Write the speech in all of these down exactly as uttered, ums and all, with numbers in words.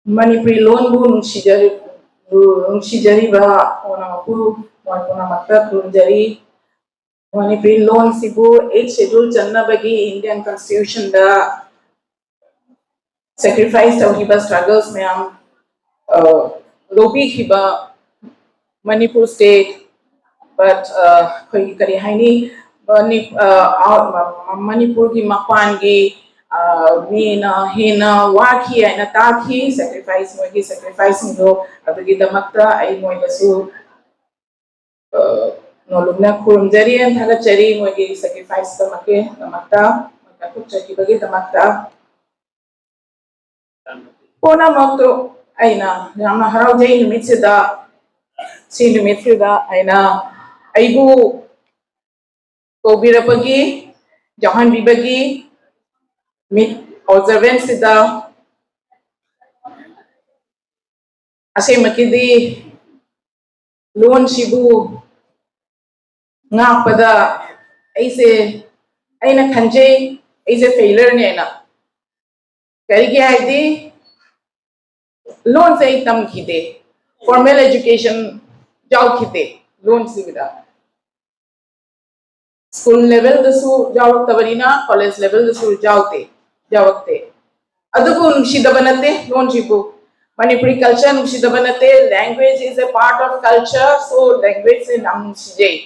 ꯃꯅꯤꯄꯨꯔꯤ ꯂꯣꯟꯕꯨ ꯅꯨꯡꯁꯤꯖꯔꯤ-, ꯅꯨꯡꯁꯤꯖꯔꯤꯕ ꯄꯨꯝꯅꯃꯛꯄꯨ ꯃꯣꯏ ꯄꯨꯝꯅꯃꯛꯇ ꯈꯨꯔꯨꯝꯖꯔꯤ꯫ Manipuri ꯂꯣꯟꯁꯤꯕꯨ eighth schedule ꯆꯟꯅꯕꯒꯤ Indian Constitutionꯗ sacrifice ꯇꯧꯈꯤꯕ, struggles ꯃꯌꯥꯝ, ꯑ, ꯂꯧꯕꯤꯈꯤꯕ ꯃꯅꯤꯄꯨꯔ state, but, ꯑ, ꯑꯩꯈꯣꯏꯒꯤ ꯀꯔꯤ ꯍꯥꯏꯅꯤ, ꯃꯅꯤ-, ꯑ, ꯑ, ꯃꯅꯤꯄꯨꯔꯒꯤ ꯃꯄꯥꯟꯒꯤ, ꯑ, ꯃꯤꯅ ꯍꯦꯟꯅ ꯋꯥꯈꯤ ꯍꯥꯏꯅ ꯇꯥꯈꯤ꯫ Sacrifice, ꯃꯣꯏꯒꯤ sacrificeꯁꯤꯡꯗꯣ, ꯑꯗꯨꯒꯤꯗꯃꯛꯇ ꯑꯩ ꯃꯣꯏꯗꯁꯨ, ꯑ, ꯅꯣꯂꯨꯛꯅ ꯈꯨꯔꯨꯝꯖꯔꯤ and ꯊꯥꯒꯠꯆꯔꯤ ꯃꯣꯏꯒꯤ sacrifice ꯗꯃꯛꯀꯤ, ꯗꯃꯛꯇ, ꯃꯣꯏ ꯀꯠꯊꯣꯛꯆꯈꯤꯕꯒꯤꯗꯃꯛꯇ꯫ ꯄꯨꯝꯅꯃꯛꯇꯨ ꯑꯩꯅ ꯌꯥꯝꯅ ꯍꯔꯥꯎꯖꯩ ꯅꯨꯃꯤꯠꯁꯤꯗ, ꯁꯤ ꯅꯨꯃꯤꯠꯁꯤꯗ ꯑꯩꯅ, ꯑꯩꯕꯨ ꯀꯧꯕꯤꯔꯛꯄꯒꯤ, ꯌꯥꯎꯍꯟꯕꯤꯕꯒꯤ ꯃꯤꯠ observanceꯁꯤꯗ꯫ ꯑꯁꯦꯡꯕꯒꯤꯗꯤ ꯂꯣꯟꯁꯤꯕꯨ ꯉꯥꯛꯄꯗ ꯑꯩꯁꯦ, ꯑꯩꯅ ꯈꯟꯖꯩ, ꯑꯩꯁꯦ failureꯅꯦꯅ꯫ ꯀꯔꯤꯒꯤ ꯍꯥꯏꯗꯤ ꯂꯣꯟꯁꯦ ꯑꯩ ꯇꯝꯈꯤꯗꯦ, formal education ꯌꯥꯎꯈꯤꯗꯦ ꯂꯣꯟꯁꯤꯗ꯫ School levelꯗꯁꯨ ꯌꯥꯎꯔꯛꯇꯕꯅꯤꯅ college levelꯗꯁꯨ ꯌꯥꯎꯗꯦ, ꯌꯥꯎꯔꯛꯇꯦ꯫ ꯑꯗꯨꯕꯨ ꯅꯨꯡꯁꯤꯗꯕ ꯅꯠꯇꯦ ꯂꯣꯟꯁꯤꯕꯨ꯫ ꯃꯅꯤꯄꯨꯔꯤ culture ꯅꯨꯡꯁꯤꯗꯕ ꯅꯠꯇꯦ, language is a part of culture, so languageꯁꯦ ꯌꯥꯝ ꯅꯨꯡꯁꯤꯖꯩ꯫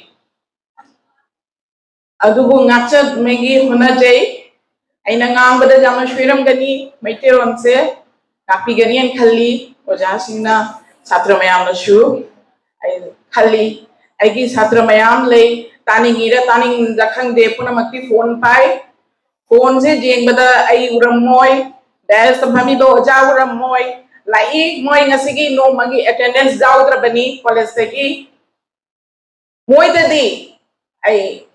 ꯑꯗꯨꯕꯨ ꯉꯥꯛꯆꯅꯕꯒꯤ ꯍꯣꯠꯅꯖꯩ꯫ ꯑꯩꯅ ꯉꯥꯡꯕꯗ ꯌꯥꯝꯅ ꯁꯣꯏꯔꯝꯒꯅꯤ, ꯃꯩꯇꯩꯂꯣꯟꯁꯦ ꯉꯥꯛꯄꯤꯒꯅꯤꯅ ꯈꯜꯂꯤ꯫ ꯑꯣꯖꯥꯁꯤꯡꯅ, ꯁꯥꯇ꯭ꯔ ꯃꯌꯥꯝꯅꯁꯨ ꯑꯩ ꯈꯜꯂꯤ꯫ ꯑꯩꯒꯤ ꯁꯥꯇ꯭ꯔ ꯃꯌꯥꯝ ꯂꯩ, ꯇꯥꯅꯤꯡꯉꯤꯔ ꯇꯥꯅꯤꯡꯗ ꯈꯪꯗꯦ, ꯄꯨꯝꯅꯃꯛꯇꯤ phone ꯄꯥꯏ꯫ Phoneꯁꯦ ꯌꯦꯡꯕꯗ ꯑꯩ ꯎꯔꯝꯃꯣꯏ, dais ꯐꯝꯃꯤꯕ ꯑꯣꯖꯥ ꯎꯔꯝꯃꯣꯏ, ꯂꯥꯛꯏ ꯃꯣꯏ ꯉꯁꯤꯒꯤ ꯅꯣꯡꯃꯒꯤ attendance ꯌꯥꯎꯗ꯭ꯔꯕꯅꯤ collegeꯇꯒꯤ꯫ ꯃꯣꯏꯗꯗꯤ ꯑꯩ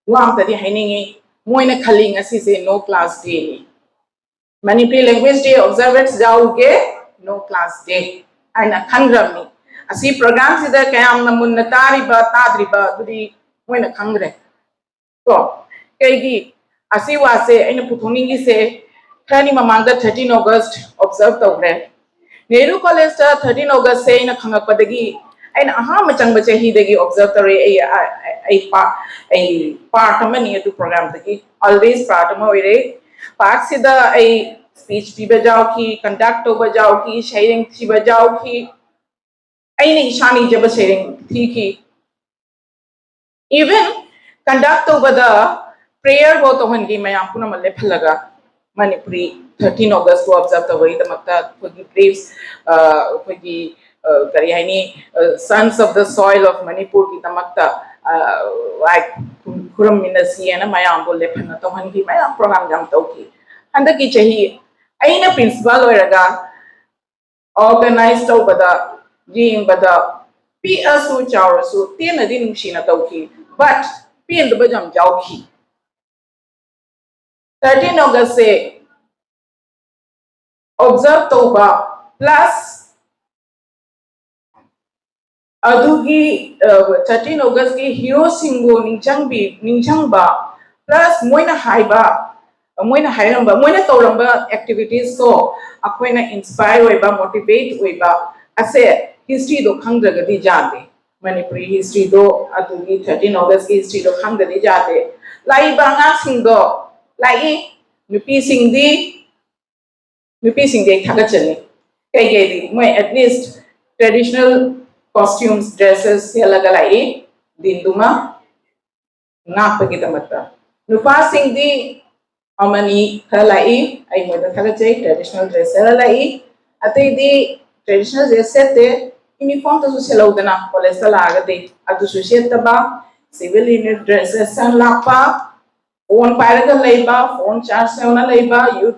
ꯋꯥ ꯑꯝꯇꯗꯤ ꯍꯥꯏꯅꯤꯡꯉꯤ, ꯃꯣꯏꯅ ꯈꯜꯂꯤ ꯉꯁꯤꯁꯦ no class dayꯅꯤ꯫ Manipuri Language Day observance ꯌꯥꯎꯒꯦ, no class day ꯍꯥꯏꯅ ꯈꯟꯈ꯭ꯔꯕꯅꯤ꯫ ꯑꯁꯤ programꯁꯤꯗ ꯀꯌꯥꯝꯅ ꯃꯨꯟꯅ ꯇꯥꯔꯤꯕ ꯇꯥꯗ꯭ꯔꯤꯕ ꯑꯗꯨꯗꯤ ꯃꯣꯏꯅ ꯈꯪꯈ꯭ꯔꯦ꯫ ꯀꯣ, ꯀꯩꯒꯤ ꯑꯁꯤ ꯋꯥꯁꯦ ꯑꯩꯅ ꯄꯨꯊꯣꯛꯅꯤꯡꯉꯤꯁꯦ, ꯈꯔꯅꯤ ꯃꯃꯥꯡꯗ thirteen August observe ꯇꯧꯈ꯭ꯔꯦ꯫ ꯅꯦꯍꯔꯨ ꯀꯣꯂꯦꯖꯇ ꯊꯥꯔꯇꯤꯟ ꯑꯣꯒꯁꯁꯦ ꯑꯩꯅ ꯈꯪꯉꯛꯄꯗꯒꯤ, ꯑꯩꯅ ꯑꯍꯥꯟꯕ ꯆꯪꯕ ꯆꯍꯤꯗꯒꯤ ꯑꯣꯕꯖꯔꯕ ꯇꯧꯔꯦ꯫ ꯑꯩ ꯑꯩ ꯄꯥ- ꯑꯩ ꯄꯥꯔꯠ ꯑꯃꯅꯤ ꯑꯗꯨ ꯄ꯭ꯔꯣꯒ꯭ꯔꯥꯝꯗꯒꯤ, ꯑꯣꯜꯋꯦꯁ ꯄꯥꯔꯠ ꯑꯃ ꯑꯣꯏꯔꯦ꯫ ꯄꯥꯔꯠꯁꯤꯗ ꯑꯩ ꯁ꯭ꯄꯤꯆ ꯄꯤꯕ ꯌꯥꯎꯈꯤ, ꯀꯟꯗꯛ ꯇꯧꯕ ꯌꯥꯎꯈꯤ, ꯁꯩꯔꯦꯡ ꯊꯤꯕ ꯌꯥꯎꯈꯤ, ꯑꯩꯅ ꯏꯁꯥꯅ ꯏꯖꯕ ꯁꯩꯔꯦꯡ ꯊꯤꯈꯤ꯫ ꯏꯚꯟ ꯀꯟꯗꯛ ꯇꯧꯕꯗ ꯄ꯭ꯔꯦꯌꯔꯐꯥꯎ ꯇꯧꯍꯟꯈꯤ, ꯃꯌꯥꯝ ꯄꯨꯝꯅꯃꯛ ꯂꯦꯞꯍꯜꯂꯒ꯫ ꯃꯅꯤꯄꯨꯔꯤ ꯊꯥꯔꯇꯤꯟ ꯑꯣꯒꯁꯄꯨ ꯑꯣꯕꯖꯔꯕ ꯇꯧꯕꯒꯤꯗꯃꯛꯇ ꯑꯩꯈꯣꯏꯒꯤ ꯕ꯭ꯔꯦꯞꯁ, ꯑꯩꯈꯣꯏꯒꯤ, ꯀꯔꯤ ꯍꯥꯏꯅꯤ, sons of the soil of ꯃꯅꯤꯄꯨꯔꯒꯤꯗꯃꯛꯇ ꯈꯨꯔꯨꯝꯃꯤꯟꯅꯁꯤ ꯍꯥꯏꯅ ꯃꯌꯥꯝꯕꯨ ꯂꯦꯞꯍꯟꯅ ꯇꯧꯍꯟꯈꯤ꯫ ꯃꯌꯥꯝ ꯄ꯭ꯔꯣꯒ꯭ꯔꯥꯝ ꯌꯥꯝ ꯇꯧꯈꯤ꯫ ꯍꯟꯗꯛꯀꯤ ꯆꯍꯤ ꯑꯩꯅ ꯄ꯭ꯔꯤꯟꯁꯤꯄꯥꯜ ꯑꯣꯏꯔꯒ ꯑꯣꯔꯒꯅꯥꯏꯖ ꯇꯧꯕꯗ, ꯌꯦꯡꯕꯗ, ꯄꯤꯛꯑꯁꯨ ꯆꯥꯎꯔꯁꯨ ꯇꯦꯟꯅꯗꯤ ꯅꯨꯡꯁꯤꯅ ꯇꯧꯈꯤ, ꯕꯠ ꯄꯦꯟꯗꯕ ꯌꯥꯝ ꯌꯥꯎꯈꯤ꯫ ꯊꯥꯔꯇꯤꯟ ꯑꯣꯒꯁꯁꯦ ꯑꯣꯕꯖꯔꯕ ꯇꯧꯕ ꯄ꯭ꯂꯁ ꯑꯗꯨꯒꯤ ꯊꯥꯔꯇꯤꯟ ꯑꯣꯒꯁꯀꯤ ꯍꯤꯔꯣꯁꯤꯡꯕꯨ ꯅꯤꯡꯁꯤꯡꯕꯤ ꯅꯤꯡꯁꯤꯡꯕ ꯄ꯭ꯂꯁ ꯃꯣꯏꯅ ꯍꯥꯏꯕ, ꯃꯣꯏꯅ ꯍꯥꯏꯔꯝꯕ, ꯃꯣꯏꯅ ꯇꯧꯔꯝꯕ ꯑꯦꯛꯇꯤꯚꯤꯇꯤꯁꯇꯣ ꯑꯩꯈꯣꯏꯅ ꯏꯟꯁꯄꯥꯌꯔ ꯑꯣꯏꯕ, ꯃꯣꯇꯤꯚꯦꯠ ꯑꯣꯏꯕ ꯑꯁꯦ ꯍꯤꯁꯇ꯭ꯔꯤꯗꯣ ꯈꯪꯗ꯭ꯔꯒꯗꯤ ꯌꯥꯗꯦ꯫ ꯃꯅꯤꯄꯨꯔꯤ ꯍꯤꯁꯇ꯭ꯔꯤꯗꯣ, ꯑꯗꯨꯒꯤ ꯊꯥꯔꯇꯤꯟ ꯑꯣꯒꯁꯀꯤ ꯍꯤꯁꯇ꯭ꯔꯤꯗꯣ ꯈꯪꯗ꯭ꯔꯗꯤ ꯌꯥꯗꯦ꯫ ꯂꯥꯛꯏꯕ ꯑꯉꯥꯡꯁꯤꯡꯗꯣ ꯂꯥꯛꯏ, ꯅꯨꯄꯤꯁꯤꯡꯗꯤ ꯅꯨꯄꯤꯁꯤꯡꯗꯤ ꯑꯩ ꯊꯥꯒꯠꯆꯅꯤ꯫ ꯀꯩꯀꯩꯗꯤ ꯃꯣꯏ ꯑꯦꯠꯂꯤꯁ ꯇ꯭ꯔꯦꯗꯤꯁꯅꯦꯜ ꯀꯣꯁꯇ꯭ꯌꯨꯝꯁ, ꯗ꯭ꯔꯦꯁꯦꯁ ꯁꯦꯠꯂꯒ ꯂꯥꯛꯏ ꯗꯤꯟꯗꯨꯃ ꯉꯥꯛꯄꯒꯤꯗꯃꯛꯇ꯫ ꯅꯨꯄꯥꯁꯤꯡꯗꯤ ꯑꯃꯅꯤ ꯈꯔ ꯂꯥꯛꯏ, ꯑꯩ ꯃꯣꯏꯗ ꯊꯥꯒꯠꯆꯩ, ꯇ꯭ꯔꯦꯗꯤꯁꯅꯦꯜ ꯗ꯭ꯔꯦꯁ ꯁꯦꯠꯂ ꯂꯥꯛꯏ꯫ ꯑꯇꯩꯗꯤ ꯇ꯭ꯔꯦꯗꯤꯁꯅꯦꯜ ꯗ꯭ꯔꯦꯁ ꯁꯦꯠꯇꯦ, ꯌꯨꯅꯤꯐꯣꯔꯝꯗꯁꯨ ꯁꯦꯠꯍꯧꯗꯅ ꯀꯣꯂꯦꯖꯇ ꯂꯥꯛꯑꯒꯗꯤ ꯑꯗꯨꯁꯨ ꯁꯦꯠꯇꯕ, ꯁꯤꯚꯤꯜ ꯌꯨꯅꯤꯠ ꯗ꯭ꯔꯦꯁꯦꯁ ꯂꯥꯛꯄ, ꯐꯣꯟ ꯄꯥꯏꯔꯒ ꯂꯩꯕ, ꯐꯣꯟ ꯆꯥꯔꯖ ꯇꯧꯅ ꯂꯩꯕ, ꯌꯨꯠ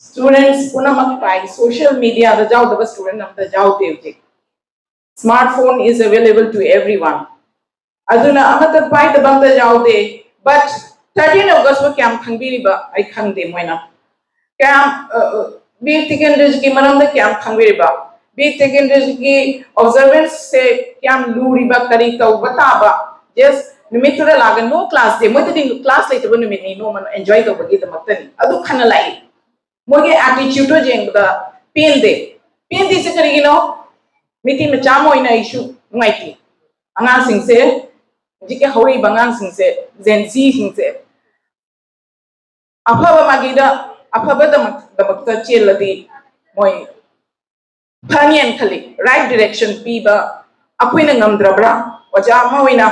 ꯁ꯭ꯇꯨꯗꯦꯟꯠꯁ ꯄꯨꯝꯅꯃꯛ ꯄꯥꯏ꯫ ꯁꯣꯁꯤꯌꯦꯜ ꯃꯤꯗꯤꯌꯥꯗ ꯌꯥꯎꯗꯕ ꯁ꯭ꯇꯨꯗꯦꯟꯠ ꯑꯝꯇ ꯌꯥꯎꯗꯦ ꯍꯧꯖꯤꯛ꯫ Smartphone is available to everyone. ꯑꯗꯨꯅ ꯑꯃꯠꯇ ꯄꯥꯏꯗꯕ ꯑꯝꯇ ꯌꯥꯎꯗꯦ꯫ ꯕꯠ ꯊꯥꯔꯇꯤꯟ ꯑꯣꯒꯁꯄꯨ ꯀꯌꯥꯝ ꯈꯪꯕꯤꯔꯤꯕ ꯑꯩ ꯈꯪꯗꯦ꯫ ꯃꯣꯏꯅ ꯀꯌꯥꯝ, ꯑ, ꯑ, ꯕꯤꯔ ꯇꯤꯀꯦꯟꯗ꯭ꯔꯖꯤꯒꯤ ꯃꯔꯝꯗ ꯀꯌꯥꯝ ꯈꯪꯕꯤꯔꯤꯕ, ꯕꯤꯔ ꯇꯤꯀꯦꯟꯗ꯭ꯔꯖꯤꯒꯤ ꯑꯣꯕꯖꯔꯕꯦꯟꯁꯁꯦ ꯀꯌꯥꯝ ꯂꯨꯔꯤꯕ, ꯀꯔꯤ ꯇꯧꯕ ꯇꯥꯕ? ꯖꯁ ꯅꯨꯃꯤꯠꯇꯨꯗ ꯂꯥꯛꯑꯒ ꯅꯣ ꯀ꯭ꯂꯥꯁ ꯗꯦ, ꯃꯣꯏꯗꯗꯤ ꯀ꯭ꯂꯥꯁ ꯂꯩꯇꯕ ꯅꯨꯃꯤꯠꯅꯤ, ꯅꯣꯡꯃ ꯑꯦꯟꯖꯣꯏ ꯇꯧꯕꯒꯤꯗꯃꯛꯇꯅꯤ꯫ ꯑꯗꯨ ꯈꯟꯅ ꯂꯥꯛꯏ꯫ ꯃꯣꯏꯒꯤ ꯑꯦꯇꯤꯆ꯭ꯌꯨꯠꯇꯣ ꯌꯦꯡꯕꯗ ꯄꯦꯟꯗꯦ꯫ ꯄꯦꯟꯗ꯭ꯔꯤꯁꯦ ꯀꯔꯤꯒꯤꯅꯣ? ꯃꯤꯇꯩ ꯃꯆꯥ ꯑꯃ ꯑꯣꯏꯅ ꯑꯩꯁꯨ ꯅꯨꯡꯉꯥꯏꯇꯦ꯫ ꯑꯉꯥꯡꯁꯤꯡꯁꯦ, ꯍꯧꯖꯤꯛꯀꯤ ꯍꯧꯔꯛꯏꯕ ꯑꯉꯥꯡꯁꯤꯡꯁꯦ, Gen Zꯁꯤꯡꯁꯦ ꯑꯐꯕ ꯃꯥꯏꯀꯩꯗ, ꯑꯐꯕꯗꯃꯛꯇ ꯆꯦꯜꯂꯗꯤ ꯃꯣꯏ ꯐꯅꯤꯅ ꯈꯜꯂꯤ꯫ Right direction ꯄꯤꯕ ꯑꯩꯈꯣꯏꯅ ꯉꯝꯗ꯭ꯔꯕ꯭ꯔꯥ? ꯑꯣꯖꯥ ꯑꯃ ꯑꯣꯏꯅ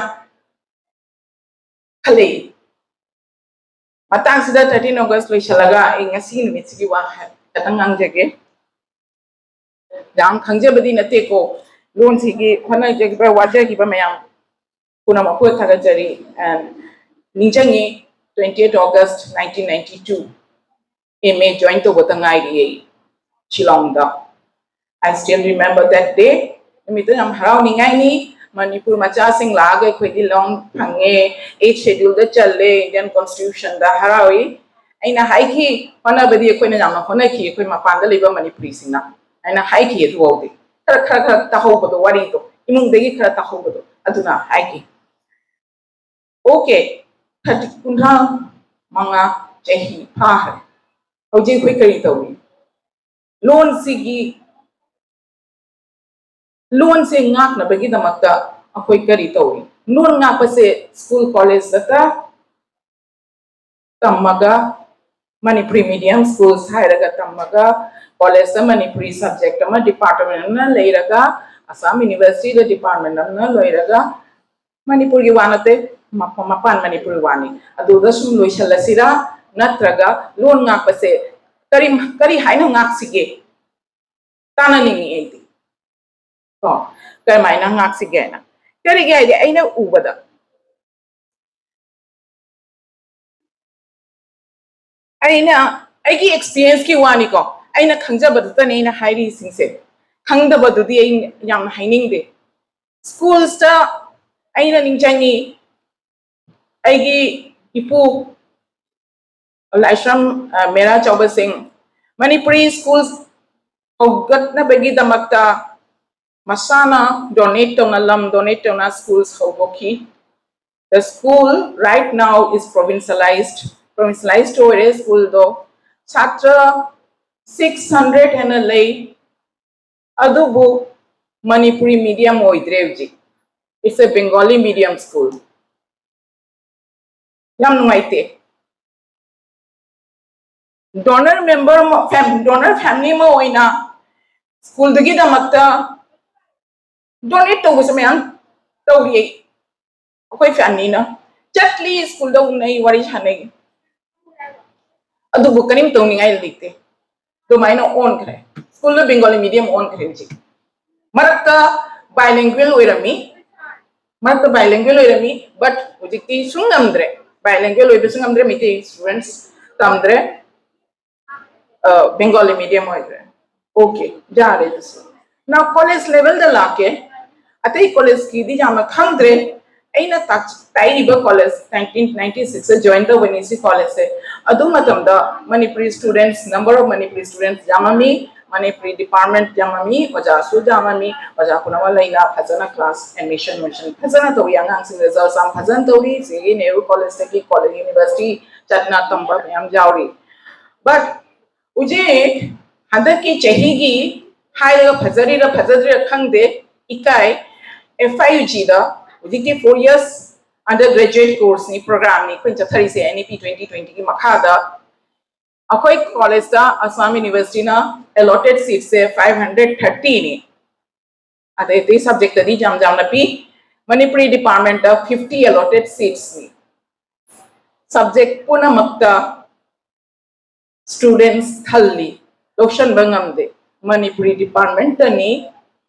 ꯈꯜꯂꯤ꯫ ꯃꯇꯥꯡꯁꯤꯗ thirteen August ꯂꯣꯏꯁꯤꯜꯂꯒ ꯑꯩ ꯉꯁꯤꯒꯤ ꯅꯨꯃꯤꯠꯁꯤꯒꯤ ꯋꯥ ꯈꯤꯇꯪ ꯉꯥꯡꯖꯒꯦ꯫ ꯌꯥꯝ ꯈꯪꯖꯕꯗꯤ ꯅꯠꯇꯦꯀꯣ, ꯂꯣꯟꯁꯤꯒꯤ ꯍꯣꯠꯅꯖꯈꯤꯕ, ꯋꯥꯖꯈꯤꯕ ꯃꯌꯥꯝ ꯄꯨꯝꯅꯃꯛꯄꯨ ꯊꯥꯒꯠꯆꯔꯤ꯫ And ꯅꯤꯡꯁꯤꯡꯉꯤ, twenty eight August nineteen ninety two, M A join ꯇꯧꯕꯇ ꯉꯥꯏꯔꯤ ꯑꯩ ꯁꯤꯂꯣꯡꯗ꯫ I still remember that day. ꯅꯨꯃꯤꯠꯇꯨ ꯌꯥꯝ ꯍꯔꯥꯎꯅꯤꯡꯉꯥꯏꯅꯤ꯫ ꯃꯅꯤꯄꯨꯔ ꯃꯆꯥꯁꯤꯡ ꯂꯥꯛꯑꯒ ꯑꯩꯈꯣꯏꯗꯤ ꯂꯣꯟ ꯐꯪꯉꯦ, Eighth Scheduleꯗ ꯆꯜꯂꯦ, Indian Constitutionꯗ ꯍꯔꯥꯎꯏ꯫ ꯑꯩꯅ ꯍꯥꯏꯈꯤ, ꯍꯣꯠꯅꯕꯗꯤ ꯑꯩꯈꯣꯏꯅ ꯌꯥꯝꯅ ꯍꯣꯠꯅꯈꯤ, ꯑꯩꯈꯣꯏ ꯃꯄꯥꯟꯗ ꯂꯩꯕ ꯃꯅꯤꯄꯨꯔꯤꯁꯤꯡꯅ꯫ ꯑꯩꯅ ꯍꯥꯏꯈꯤ ꯑꯗꯨꯐꯥꯎꯗꯤ꯫ ꯈꯔ, ꯈꯔ, ꯈꯔ ꯇꯥꯍꯧꯕꯗꯣ, ꯋꯥꯔꯤꯗꯣ, ꯏꯃꯨꯡꯗꯒꯤ ꯈꯔ ꯇꯥꯍꯧꯕꯗꯣ, ꯑꯗꯨꯅ ꯍꯥꯏꯈꯤ꯫ Okay, ꯊꯥꯔꯇꯤ, ꯀꯨꯟꯊ꯭ꯔꯥ ꯃꯉꯥ ꯆꯍꯤ ꯐꯥꯈ꯭ꯔꯦ꯫ ꯍꯧꯖꯤꯛ ꯑꯩꯈꯣꯏ ꯀꯔꯤ ꯇꯧꯔꯤ? ꯂꯣꯟꯁꯤꯒꯤ, ꯂꯣꯟꯁꯦ ꯉꯥꯛꯅꯕꯒꯤꯗꯃꯛꯇ ꯑꯩꯈꯣꯏ ꯀꯔꯤ ꯇꯧꯔꯤ? ꯂꯣꯟ ꯉꯥꯛꯄꯁꯦ school collegeꯇ ꯇꯝꯃꯒ, Manipuri medium schools ꯍꯥꯏꯔꯒ ꯇꯝꯃꯒ, collegeꯇ Manipuri subject ꯑꯃ, department ꯑꯃ ꯂꯩꯔꯒ, Assam Universityꯗ department ꯑꯃ ꯂꯩꯔꯒ, ꯃꯅꯤꯄꯨꯔꯒꯤ ꯋꯥ ꯅꯠꯇꯦ, ꯃ-, ꯃꯄꯥꯟ ꯃꯅꯤꯄꯨꯔꯒꯤ ꯋꯥꯅꯤ꯫ ꯑꯗꯨꯗ ꯁꯨꯝ ꯂꯣꯏꯁꯤꯜꯂꯁꯤꯔꯥ, ꯅꯠꯇ꯭ꯔꯒ ꯂꯣꯟ ꯉꯥꯛꯄꯁꯦ ꯀꯔꯤ, ꯀꯔꯤ ꯍꯥꯏꯅ ꯉꯥꯛꯁꯤꯒꯦ? ꯇꯥꯟꯅꯅꯤꯡꯉꯤ ꯑꯩꯗꯤ꯫ ꯀꯣ, ꯀꯔꯝꯍꯥꯏꯅ ꯉꯥꯛꯁꯤꯒꯦꯅ꯫ ꯀꯔꯤꯒꯤ ꯍꯥꯏꯗꯤ ꯑꯩꯅ ꯎꯕꯗ, ꯑꯩꯅ, ꯑꯩꯒꯤ experienceꯀꯤ ꯋꯥꯅꯤꯀꯣ, ꯑꯩꯅ ꯈꯪꯖꯕꯗꯨꯇꯅꯦ ꯑꯩꯅ ꯍꯥꯏꯔꯤꯁꯤꯡꯁꯦ꯫ ꯈꯪꯗꯕꯗꯨꯗꯤ ꯑꯩ ꯌꯥꯝꯅ ꯍꯥꯏꯅꯤꯡꯗꯦ꯫ Schoolsꯇ ꯑꯩꯅ ꯅꯤꯡꯁꯤꯡꯉꯤ, ꯑꯩꯒꯤ ꯏꯄꯨ ꯂꯥꯏꯁ꯭ꯔꯝ, ꯑ, ꯃꯦꯔꯥ ꯆꯥꯎꯕꯁꯤꯡ, ꯃꯅꯤꯄꯨꯔꯤ schools ꯍꯧꯒꯠꯅꯕꯒꯤꯗꯃꯛꯇ ꯃꯁꯥꯅ donate ꯇꯧꯅ, ꯂꯝ donate ꯇꯧꯅ schools ꯍꯧꯗꯣꯛꯈꯤ꯫ The school right now is provincialized. Provincialized ꯑꯣꯏꯔꯦ schoolꯗꯣ꯫ ꯁꯥꯇ꯭ꯔ six hundred ꯍꯦꯟꯅ ꯂꯩ꯫ ꯑꯗꯨꯕꯨ ꯃꯅꯤꯄꯨꯔꯤ ꯃꯤꯗꯤꯌꯝ ꯑꯣꯏꯗ꯭ꯔꯦ ꯍꯧꯖꯤꯛ꯫ It's a Bengali medium school. ꯌꯥꯝ ꯅꯨꯡꯉꯥꯏꯇꯦ꯫ ꯗꯣꯅꯔ ꯃꯦꯝꯕꯔ ꯑꯃ, ꯐꯦꯝ-, ꯗꯣꯅꯔ ꯐꯦꯃꯤꯂꯤ ꯑꯃ ꯑꯣꯏꯅ ꯁ꯭ꯀꯨꯜꯗꯨꯒꯤꯗꯃꯛꯇ ꯗꯣꯅꯦꯠ ꯇꯧꯕꯁꯨ ꯃꯌꯥꯝ ꯇꯧꯔꯤ꯫ ꯑꯩꯈꯣꯏ ꯐꯦꯃꯤꯂꯤꯅ ꯆꯠꯂꯤ, ꯁ꯭ꯀꯨꯜꯗ ꯎꯅꯩ, ꯋꯥꯔꯤ ꯁꯥꯟꯅꯩ, ꯑꯗꯨꯕꯨ ꯀꯔꯤꯝ ꯇꯧꯅꯤꯡꯉꯥꯏ ꯂꯩꯇꯦ꯫ ꯑꯗꯨꯃꯥꯏꯅ ꯑꯣꯟꯈ꯭ꯔꯦ, ꯁ꯭ꯀꯨꯜꯗ ꯕꯦꯡꯒꯣꯂꯤ ꯃꯤꯗꯤꯌꯝ ꯑꯣꯟꯈ꯭ꯔꯦ ꯍꯧꯖꯤꯛ꯫ ꯃꯔꯛꯇ ꯕꯥꯏꯂꯦꯡꯒ꯭ꯋꯦꯜ ꯑꯣꯏꯔꯝꯃꯤ, ꯃꯔꯛꯇ ꯕꯥꯏꯂꯦꯡꯒ꯭ꯋꯦꯜ ꯑꯣꯏꯔꯝꯃꯤ, ꯕꯠ ꯍꯧꯖꯤꯛꯇꯤ ꯁꯨꯡ ꯉꯝꯗ꯭ꯔꯦ, ꯕꯥꯏꯂꯦꯡꯒ꯭ꯋꯦꯜ ꯑꯣꯏꯕꯁꯨ ꯉꯝꯗ꯭ꯔꯦ, ꯃꯩꯇꯩ ꯁ꯭ꯇꯨꯗꯦꯟꯠꯁ ꯇꯝꯗ꯭ꯔꯦ, ꯕꯦꯡꯒꯣꯂꯤ ꯃꯤꯗꯤꯌꯝ ꯑꯣꯏꯈ꯭ꯔꯦ꯫ ꯑꯣꯀꯦ, ꯌꯥꯔꯦ ꯑꯗꯨꯁꯨ꯫ ꯅꯥꯎ ꯀꯣꯂꯦꯖ ꯂꯦꯚꯦꯜꯗ ꯂꯥꯛꯀꯦ꯫ ꯑꯇꯩ ꯀꯣꯂꯦꯖꯀꯤꯗꯤ ꯌꯥꯝꯅ ꯈꯪꯗ꯭ꯔꯦ꯫ ꯑꯩꯅ ꯇꯥꯛ-, ꯇꯥꯛꯏꯕ ꯀꯣꯂꯦꯖ ꯅꯥꯏꯟꯇꯤꯟ ꯅꯥꯏꯟꯇꯤ ꯁꯤꯛꯁꯇ ꯖꯣꯏꯟ ꯇꯧꯕꯅꯤ ꯁꯤ ꯀꯣꯂꯦꯖꯁꯦ꯫ ꯑꯗꯨ ꯃꯇꯝꯗ Manipuri students, number of Manipuri students ꯌꯥꯝꯃꯝꯃꯤ, ꯃꯅꯤꯄꯨꯔꯤ ꯗꯤꯄꯥꯔꯠꯃꯦꯟꯠ ꯌꯥꯝꯃꯝꯃꯤ, ꯑꯣꯖꯥꯁꯨ ꯌꯥꯝꯃꯝꯃꯤ꯫ ꯑꯣꯖꯥ ꯄꯨꯝꯅꯃꯛ ꯂꯩꯅ ꯐꯖꯅ ꯀ꯭ꯂꯥꯁ ꯑꯦꯗꯃꯤꯁꯟ, ꯑꯦꯗꯃꯤꯁꯟ ꯐꯖꯅ ꯇꯧꯏ꯫ ꯑꯉꯥꯡꯁꯤꯡ ꯔꯤꯖꯜꯠꯁ ꯌꯥꯝ ꯐꯖꯅ ꯇꯧꯏ꯫ ꯁꯤꯒꯤ ꯅꯦꯍꯔꯨ ꯀꯣꯂꯦꯖꯇꯒꯤ ꯀꯣꯂꯦꯖ, ꯌꯨꯅꯤꯚꯔꯁꯤꯇꯤ ꯆꯠꯅ ꯇꯝꯕ ꯃꯌꯥꯝ ꯌꯥꯎꯔꯤ꯫ ꯕꯠ ꯍꯧꯖꯤꯛ ꯍꯟꯗꯛꯀꯤ ꯆꯍꯤꯒꯤ ꯍꯥꯏꯔꯒ ꯐꯖꯔꯤꯔ ꯐꯖꯗ꯭ꯔꯤꯔ ꯈꯪꯗꯦ, ꯏꯀꯥꯏ, ꯑꯦꯐ ꯑꯥꯏ ꯌꯨ ꯖꯤꯗ ꯍꯧꯖꯤꯛꯀꯤ four years undergraduate courseꯅꯤ, programmeꯅꯤ ꯑꯩꯈꯣꯏꯅ ꯆꯠꯊꯔꯤꯁꯦ, N E P twenty twentyꯒꯤ ꯃꯈꯥꯗ꯫ ꯑꯩꯈꯣꯏ ꯀꯣꯂꯦꯖꯇ ꯑꯁꯥꯝ ꯌꯨꯅꯤꯚꯔꯁꯤꯇꯤꯅ allotted seatꯁꯦ five hundred thirtyꯅꯤ꯫ ꯑꯗꯩ ꯑꯇꯩ ꯁꯕꯖꯦꯛꯇꯗꯤ ꯌꯥꯝ ꯌꯥꯝꯅ ꯄꯤ꯫ ꯃꯅꯤꯄꯨꯔꯤ ꯗꯤꯄꯥꯔꯠꯃꯦꯟꯠꯇ fifty allotted seatsꯅꯤ꯫ ꯁꯕꯖꯦꯛ ꯄꯨꯝꯅꯃꯛꯇ ꯁ꯭ꯇꯨꯗꯦꯟꯠꯁ ꯊꯜꯂꯤ, ꯂꯧꯁꯟꯕ ꯉꯝꯗꯦ꯫ ꯃꯅꯤꯄꯨꯔꯤ ꯗꯤꯄꯥꯔꯠꯃꯦꯟꯠꯇꯅꯤ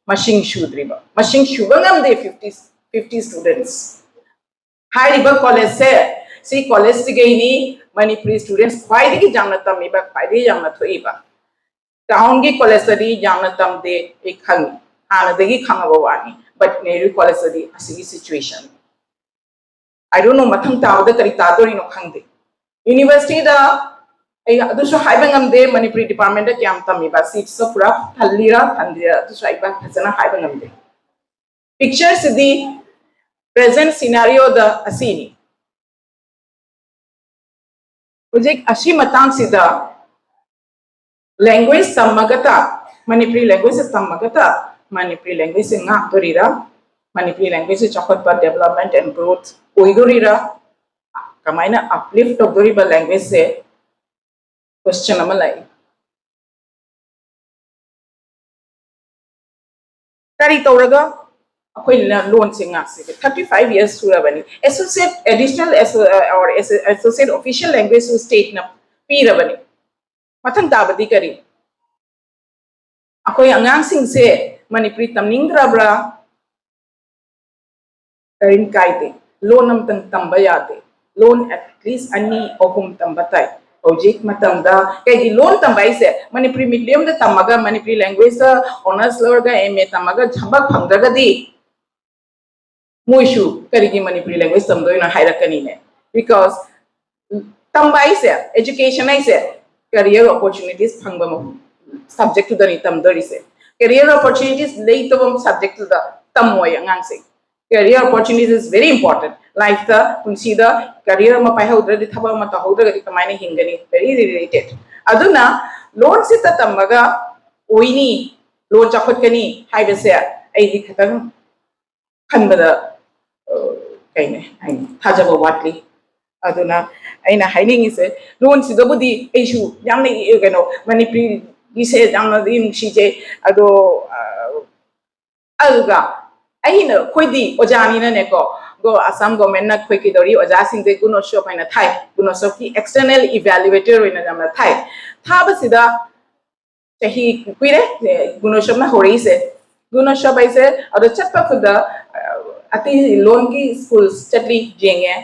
ꯃꯁꯤꯡ ꯁꯨꯗ꯭ꯔꯤꯕ, ꯃꯁꯤꯡ ꯁꯨꯕ ꯉꯝꯗꯦ꯫ Fifty, fifty students꯫ ꯍꯥꯏꯔꯤꯕ ꯀꯣꯂꯦꯖꯁꯦ, ꯁꯤ ꯀꯣꯂꯦꯖꯁꯤꯒꯩꯅꯤ ꯃꯅꯤꯄꯨꯔꯤ ꯁ꯭ꯇꯨꯗꯦꯟꯠꯁ ꯈ꯭ꯋꯥꯏꯗꯒꯤ ꯌꯥꯝꯅ ꯇꯝꯃꯤꯕ, ꯈ꯭ꯋꯥꯏꯗꯒꯤ ꯌꯥꯝꯅ ꯊꯣꯛꯏꯕ꯫ ꯇꯥꯎꯟꯒꯤ ꯀꯣꯂꯦꯖꯇꯗꯤ ꯌꯥꯝꯅ ꯇꯝꯗꯦ, ꯑꯩ ꯈꯪꯉꯤ, ꯍꯥꯟꯅꯗꯒꯤ ꯈꯪꯉꯕ ꯋꯥꯅꯤ꯫ ꯕꯠ ꯅꯦꯍꯔꯨ ꯀꯣꯂꯦꯖꯇꯗꯤ ꯑꯁꯤꯒꯤ ꯁꯤꯆꯨꯋꯦꯁꯟ, I don't know, ꯃꯊꯪ ꯇꯥꯕꯗ ꯀꯔꯤ ꯇꯥꯗꯣꯔꯤꯅꯣ ꯈꯪꯗꯦ꯫ ꯌꯨꯅꯤꯚꯔꯁꯤꯇꯤꯗ ꯑꯩ ꯑꯗꯨꯁꯨ ꯍꯥꯏꯕ ꯉꯝꯗꯦ, ꯃꯅꯤꯄꯨꯔꯤ ꯗꯤꯄꯥꯔꯠꯃꯦꯟꯠꯇ ꯀꯌꯥꯝ ꯇꯝꯃꯤꯕ, ꯁꯤꯠꯁꯇꯣ ꯄꯨꯔꯥ ꯊꯜꯂꯤꯔꯥ ꯊꯟꯗ꯭ꯔꯤꯔꯥ, ꯑꯗꯨꯁꯨ ꯑꯩ ꯐꯖꯅ ꯍꯥꯏꯕ ꯉꯝꯗꯦ꯫ ꯄꯤꯛꯆꯔꯁꯤꯗꯤ ꯄ꯭ꯔꯦꯖꯦꯟꯠ ꯁꯤꯅꯥꯔꯤꯑꯣꯗ ꯑꯁꯤꯅꯤ꯫ ꯍꯧꯖꯤꯛ ꯑꯁꯤ ꯃꯇꯥꯡꯁꯤꯗ ꯂꯦꯡꯒ꯭ꯋꯦꯖ ꯇꯝꯃꯒꯇ ꯃꯅꯤꯄꯨꯔꯤ language ꯁꯦ ꯇꯝꯃꯒꯇ ꯃꯅꯤꯄꯨꯔꯤ language ꯁꯦ ꯉꯥꯛꯇꯣꯔꯤꯔꯥ? ꯃꯅꯤꯄꯨꯔꯤ language ꯁꯦ ꯆꯥꯎꯈꯠꯄ, development and growth ꯑꯣꯏꯗꯣꯔꯤꯔꯥ? ꯀꯃꯥꯏꯅ uplift ꯇꯧꯗꯣꯔꯤꯕ language ꯁꯦ? Question ꯑꯃ ꯂꯥꯛꯏ꯫ ꯀꯔꯤ ꯇꯧꯔꯒ ꯑꯩꯈꯣꯏꯅ ꯂꯣꯟꯁꯦ ꯉꯥꯛꯁꯤꯒꯦ? Thirty five years ꯁꯨꯔꯕꯅꯤ꯫ Associate, additional asso-, or asso-, associate official language ꯁꯨ state ꯅ ꯄꯤꯔꯕꯅꯤ꯫ ꯃꯊꯪ ꯇꯥꯕꯗꯤ ꯀꯔꯤ? ꯑꯩꯈꯣꯏ ꯑꯉꯥꯡꯁꯤꯡꯁꯦ ꯃꯅꯤꯄꯨꯔꯤ ꯇꯝꯅꯤꯡꯗ꯭ꯔꯕ꯭ꯔꯥ? ꯀꯔꯤꯝ ꯀꯥꯏꯗꯦ꯫ ꯂꯣꯟ ꯑꯃꯇꯪ ꯇꯝꯕ ꯌꯥꯗꯦ꯫ ꯂꯣꯟ at least ꯑꯅꯤ ꯑꯍꯨꯝ ꯇꯝꯕ ꯇꯥꯏ꯫ ꯍꯧꯖꯤꯛ ꯃꯇꯝꯗ ꯀꯩꯒꯤ ꯂꯣꯟ ꯇꯝꯕ ꯍꯥꯏꯁꯦ? ꯃꯅꯤꯄꯨꯔꯤ medium ꯗ ꯇꯝꯃꯒ, ꯃꯅꯤꯄꯨꯔꯤ language ꯇ honours ꯂꯧꯔꯒ M A ꯇꯝꯃꯒ ꯊꯕꯛ ꯐꯪꯗ꯭ꯔꯒꯗꯤ ꯃꯣꯏꯁꯨ ꯀꯔꯤꯒꯤ ꯃꯅꯤꯄꯨꯔꯤ language ꯇꯝꯗꯣꯏꯅꯣ ꯍꯥꯏꯔꯛꯀꯅꯤꯅꯦ꯫ Because ꯇꯝꯕ ꯍꯥꯏꯁꯦ, education ꯍꯥꯏꯁꯦ career opportunities ꯐꯪꯕ subject ꯇꯨꯗꯅꯤ ꯇꯝꯗꯣꯔꯤꯁꯦ꯫ Career opportunities ꯂꯩꯇꯕ subject ꯇꯨꯗ ꯇꯝꯃꯣꯏ ꯑꯉꯥꯡꯁꯤꯡ꯫ Career opportunities is very important. Life ꯇ, ꯄꯨꯟꯁꯤꯗ career ꯑꯃ ꯄꯥꯏꯍꯧꯗ꯭ꯔꯗꯤ, ꯊꯕꯛ ꯑꯃ ꯇꯧꯍꯧꯗ꯭ꯔꯒꯗꯤ ꯀꯃꯥꯏꯅ ꯍꯤꯡꯒꯅꯤ? Very related. ꯑꯗꯨꯅ ꯂꯣꯟꯁꯤꯇ ꯇꯝꯃꯒ ꯑꯣꯏꯅꯤ, ꯂꯣꯟ ꯆꯥꯎꯈꯠꯀꯅꯤ ꯍꯥꯏꯕꯁꯦ ꯑꯩꯗꯤ ꯈꯤꯇꯪ ꯈꯟꯕꯗ, ꯑ, ꯀꯩꯅꯦ ꯍꯥꯏꯅꯤ, ꯊꯥꯖꯕ ꯋꯥꯠꯂꯤ꯫ ꯑꯗꯨꯅ ꯑꯩꯅ ꯍꯥꯏꯅꯤꯡꯉꯤꯁꯦ, ꯂꯣꯟꯁꯤꯗꯕꯨꯗꯤ ꯑꯩꯁꯨ ꯌꯥꯝꯅ, ꯀꯩꯅꯣ, ꯃꯅꯤꯄꯨꯔꯤꯒꯤꯁꯦ ꯌꯥꯝꯅꯗꯤ ꯅꯨꯡꯁꯤꯖꯩ꯫ ꯑꯗꯣ, ꯑ, ꯑꯗꯨꯒ ꯑꯩꯅ, ꯑꯩꯈꯣꯏꯗꯤ ꯑꯣꯖꯥꯅꯤꯅꯅꯦꯀꯣ, ꯒꯣ-, ꯑꯁꯥꯝ government ꯅ ꯑꯩꯈꯣꯏ ꯀꯩꯗꯧꯔꯤ, ꯑꯣꯖꯥꯁꯤꯡꯁꯦ ꯒꯨꯅꯣꯠꯁꯣꯞ ꯍꯥꯏꯅ ꯊꯥꯏ꯫ ꯒꯨꯅꯣꯠꯁꯣꯞꯀꯤ external evaluator ꯑꯣꯏꯅ ꯌꯥꯝꯅ ꯊꯥꯏ꯫ ꯊꯥꯕꯁꯤꯗ ꯆꯍꯤ ꯀꯨꯏꯔꯦ, ꯑꯦ, ꯒꯨꯅꯣꯠꯁꯣꯞꯅ ꯍꯧꯔꯛꯏꯁꯦ꯫ ꯒꯨꯅꯣꯠꯁꯣꯞ ꯍꯥꯏꯁꯦ ꯑꯗꯣ ꯆꯠꯄ ꯈꯨꯗ, ꯑ, ꯑꯇꯩ ꯂꯣꯟꯒꯤ schools ꯆꯠꯂꯤ, ꯌꯦꯡꯉꯦ꯫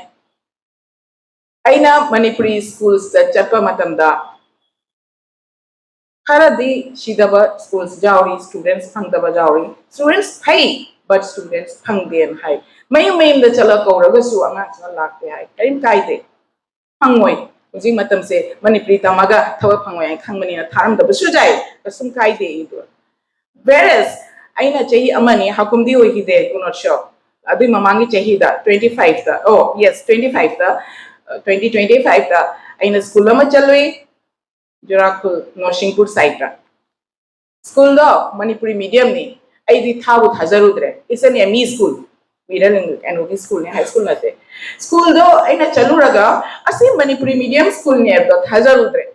ꯑꯩꯅ ꯃꯅꯤꯄꯨꯔꯤ schools ꯇ ꯆꯠꯄ ꯃꯇꯝꯗ ꯈꯔꯗꯤ ꯁꯤꯗꯕ schools ꯌꯥꯎꯔꯤ, students ꯐꯪꯗꯕ ꯌꯥꯎꯔꯤ꯫ Students ꯐꯩ, but students ꯐꯪꯗꯦꯅ ꯍꯥꯏ꯫ ꯃꯌꯨꯝ ꯃꯌꯨꯝꯗ ꯆꯠꯂ ꯀꯧꯔꯒꯁꯨ ꯑꯉꯥꯡꯁꯤꯡꯅ ꯂꯥꯛꯇꯦ ꯍꯥꯏ꯫ ꯀꯔꯤꯝ ꯀꯥꯏꯗꯦ꯫ ꯐꯪꯉꯣꯏ꯫ ꯍꯧꯖꯤꯛ ꯃꯇꯝꯁꯦ ꯃꯅꯤꯄꯨꯔꯤ ꯇꯝꯃꯒ ꯊꯕꯛ ꯐꯪꯉꯣꯏ ꯍꯥꯏꯅ ꯈꯪꯕꯅꯤꯅ ꯊꯥꯔꯝꯗꯕꯁꯨ ꯌꯥꯏ꯫ ꯀꯩꯁꯨꯝ ꯀꯥꯏꯗꯦ ꯑꯩꯗꯣ꯫ Whereas ꯑꯩꯅ ꯆꯍꯤ ꯑꯃꯅꯤ, ꯍꯀꯨꯝꯗꯤ ꯑꯣꯏꯈꯤꯗꯦ ꯒꯨꯅꯣꯠꯁꯣꯞ꯫ ꯑꯗꯨꯏ ꯃꯃꯥꯡꯒꯤ ꯆꯍꯤꯗ, twenty five ꯇ, oh, yes, twenty five ꯇ, ꯑ, twenty twenty five ꯇ ꯑꯩꯅ school ꯑꯃ ꯆꯠꯂꯨꯏ, ꯖꯨꯔꯥꯈꯨꯜ, ꯅꯣꯔꯁꯤꯡꯄꯨꯔ side ꯇ꯫ ꯁ꯭ꯀꯨꯜꯗꯣ ꯃꯅꯤꯄꯨꯔꯤ ꯃꯤꯗꯤꯌꯝꯅꯤ꯫ ꯑꯩꯗꯤ ꯊꯥꯕꯨ ꯊꯥꯖꯔꯨꯗ꯭ꯔꯦ꯫ It's an M E school. ꯃꯤꯔ ꯀꯩꯅꯣꯒꯤ ꯁ꯭ꯀꯨꯜꯅꯤ, ꯍꯥꯏ ꯁ꯭ꯀꯨꯜ ꯅꯠꯇꯦ꯫ ꯁ꯭ꯀꯨꯜꯗꯣ ꯑꯩꯅ ꯆꯠꯂꯨꯔꯒ ꯑꯁꯤ ꯃꯅꯤꯄꯨꯔꯤ ꯃꯤꯗꯤꯌꯝ ꯁ꯭ꯀꯨꯜꯅꯦ ꯍꯥꯏꯕꯗꯣ ꯊꯥꯖꯔꯨꯗ꯭ꯔꯦ꯫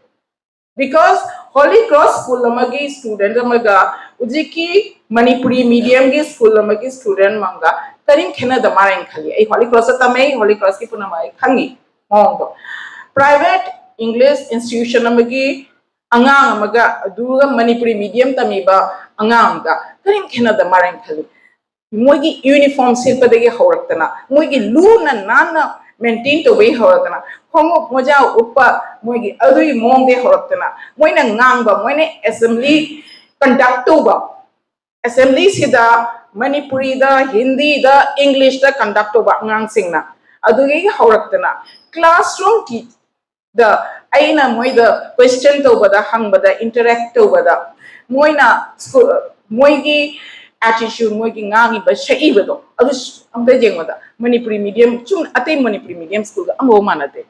Because Holy Cross school ꯑꯃꯒꯤ student ꯑꯃꯒ ꯍꯧꯖꯤꯛꯀꯤ ꯃꯅꯤꯄꯨꯔꯤ ꯃꯤꯗꯤꯌꯝꯒꯤ ꯁ꯭ꯀꯨꯜ ꯑꯃꯒꯤ student ꯑꯃꯒ ꯀꯔꯤꯝ ꯈꯦꯠꯅꯗ ꯃꯥꯜꯂꯦꯅ ꯈꯜꯂꯤ꯫ ꯑꯩ Holy Cross ꯇ ꯇꯝꯃꯦ, Holy Cross ꯀꯤ ꯄꯨꯝꯅꯃꯛ ꯑꯩ ꯈꯪꯉꯤ ꯃꯑꯣꯡꯗꯣ꯫ Private English institution ꯑꯃꯒꯤ ꯑꯉꯥꯡ ꯑꯃꯒ ꯑꯗꯨꯒ ꯃꯅꯤꯄꯨꯔꯤ ꯃꯤꯗꯤꯌꯝ ꯇꯝꯃꯤꯕ ꯑꯉꯥꯡ ꯑꯃꯒ ꯀꯔꯤꯝ ꯈꯦꯠꯅꯗ ꯃꯥꯜꯂꯦꯅ ꯈꯜꯂꯤ꯫ ꯃꯣꯏꯒꯤ ꯌꯨꯅꯤꯐꯣꯔꯝ ꯁꯦꯠꯄꯗꯒꯤ ꯍꯧꯔꯛꯇꯅ, ꯃꯣꯏꯒꯤ ꯂꯨꯅ ꯅꯥꯟꯅ ꯃꯦꯟꯇꯦꯟ ꯇꯧꯕꯒꯤ ꯍꯧꯔꯛꯇꯅ, ꯈꯣꯡꯎꯞ ꯃꯣꯖꯥ ꯎꯞꯄ, ꯃꯣꯏꯒꯤ ꯑꯗꯨꯒꯤ ꯃꯑꯣꯡꯗꯒꯤ ꯍꯧꯔꯛꯇꯅ, ꯃꯣꯏꯅ ꯉꯥꯡꯕ, ꯃꯣꯏꯅ ꯑꯦꯁꯦꯝꯕ꯭ꯂꯤ ꯀꯟꯗꯛ ꯇꯧꯕ, ꯑꯦꯁꯦꯝꯕ꯭ꯂꯤꯁꯤꯗ ꯃꯅꯤꯄꯨꯔꯤꯗ, ꯍꯤꯟꯗꯤꯗ, ꯏꯪꯂꯤꯁꯇ ꯀꯟꯗꯛ ꯇꯧꯕ ꯑꯉꯥꯡꯁꯤꯡꯅ, ꯑꯗꯨꯗꯒꯤ ꯍꯧꯔꯛꯇꯅ ꯀ꯭ꯂꯥꯁꯔꯨꯝ ꯗ ꯑꯩꯅ ꯃꯣꯏꯗ ꯀ꯭ꯋꯦꯁꯆꯟ ꯇꯧꯕꯗ, ꯍꯪꯕꯗ, ꯏꯟꯇꯔꯦꯛ ꯇꯧꯕꯗ, ꯃꯣꯏꯅ ꯁ꯭ꯀꯨꯜ, ꯃꯣꯏꯒꯤ ꯑꯦꯇꯤꯆ꯭ꯌꯨꯠ, ꯃꯣꯏꯒꯤ ꯉꯥꯡꯉꯤꯕ ꯁꯛꯏꯕꯗꯣ, ꯑꯗꯨ ꯑꯝꯇ ꯌꯦꯡꯕꯗ ꯃꯅꯤꯄꯨꯔꯤ ꯃꯤꯗꯤꯌꯝ, ꯆꯨꯝ ꯑꯇꯩ ꯃꯅꯤꯄꯨꯔꯤ ꯃꯤꯗꯤꯌꯝ ꯁ꯭ꯀꯨꯜꯒ ꯑꯃꯐꯥꯎ ꯃꯥꯟꯅꯗꯦ꯫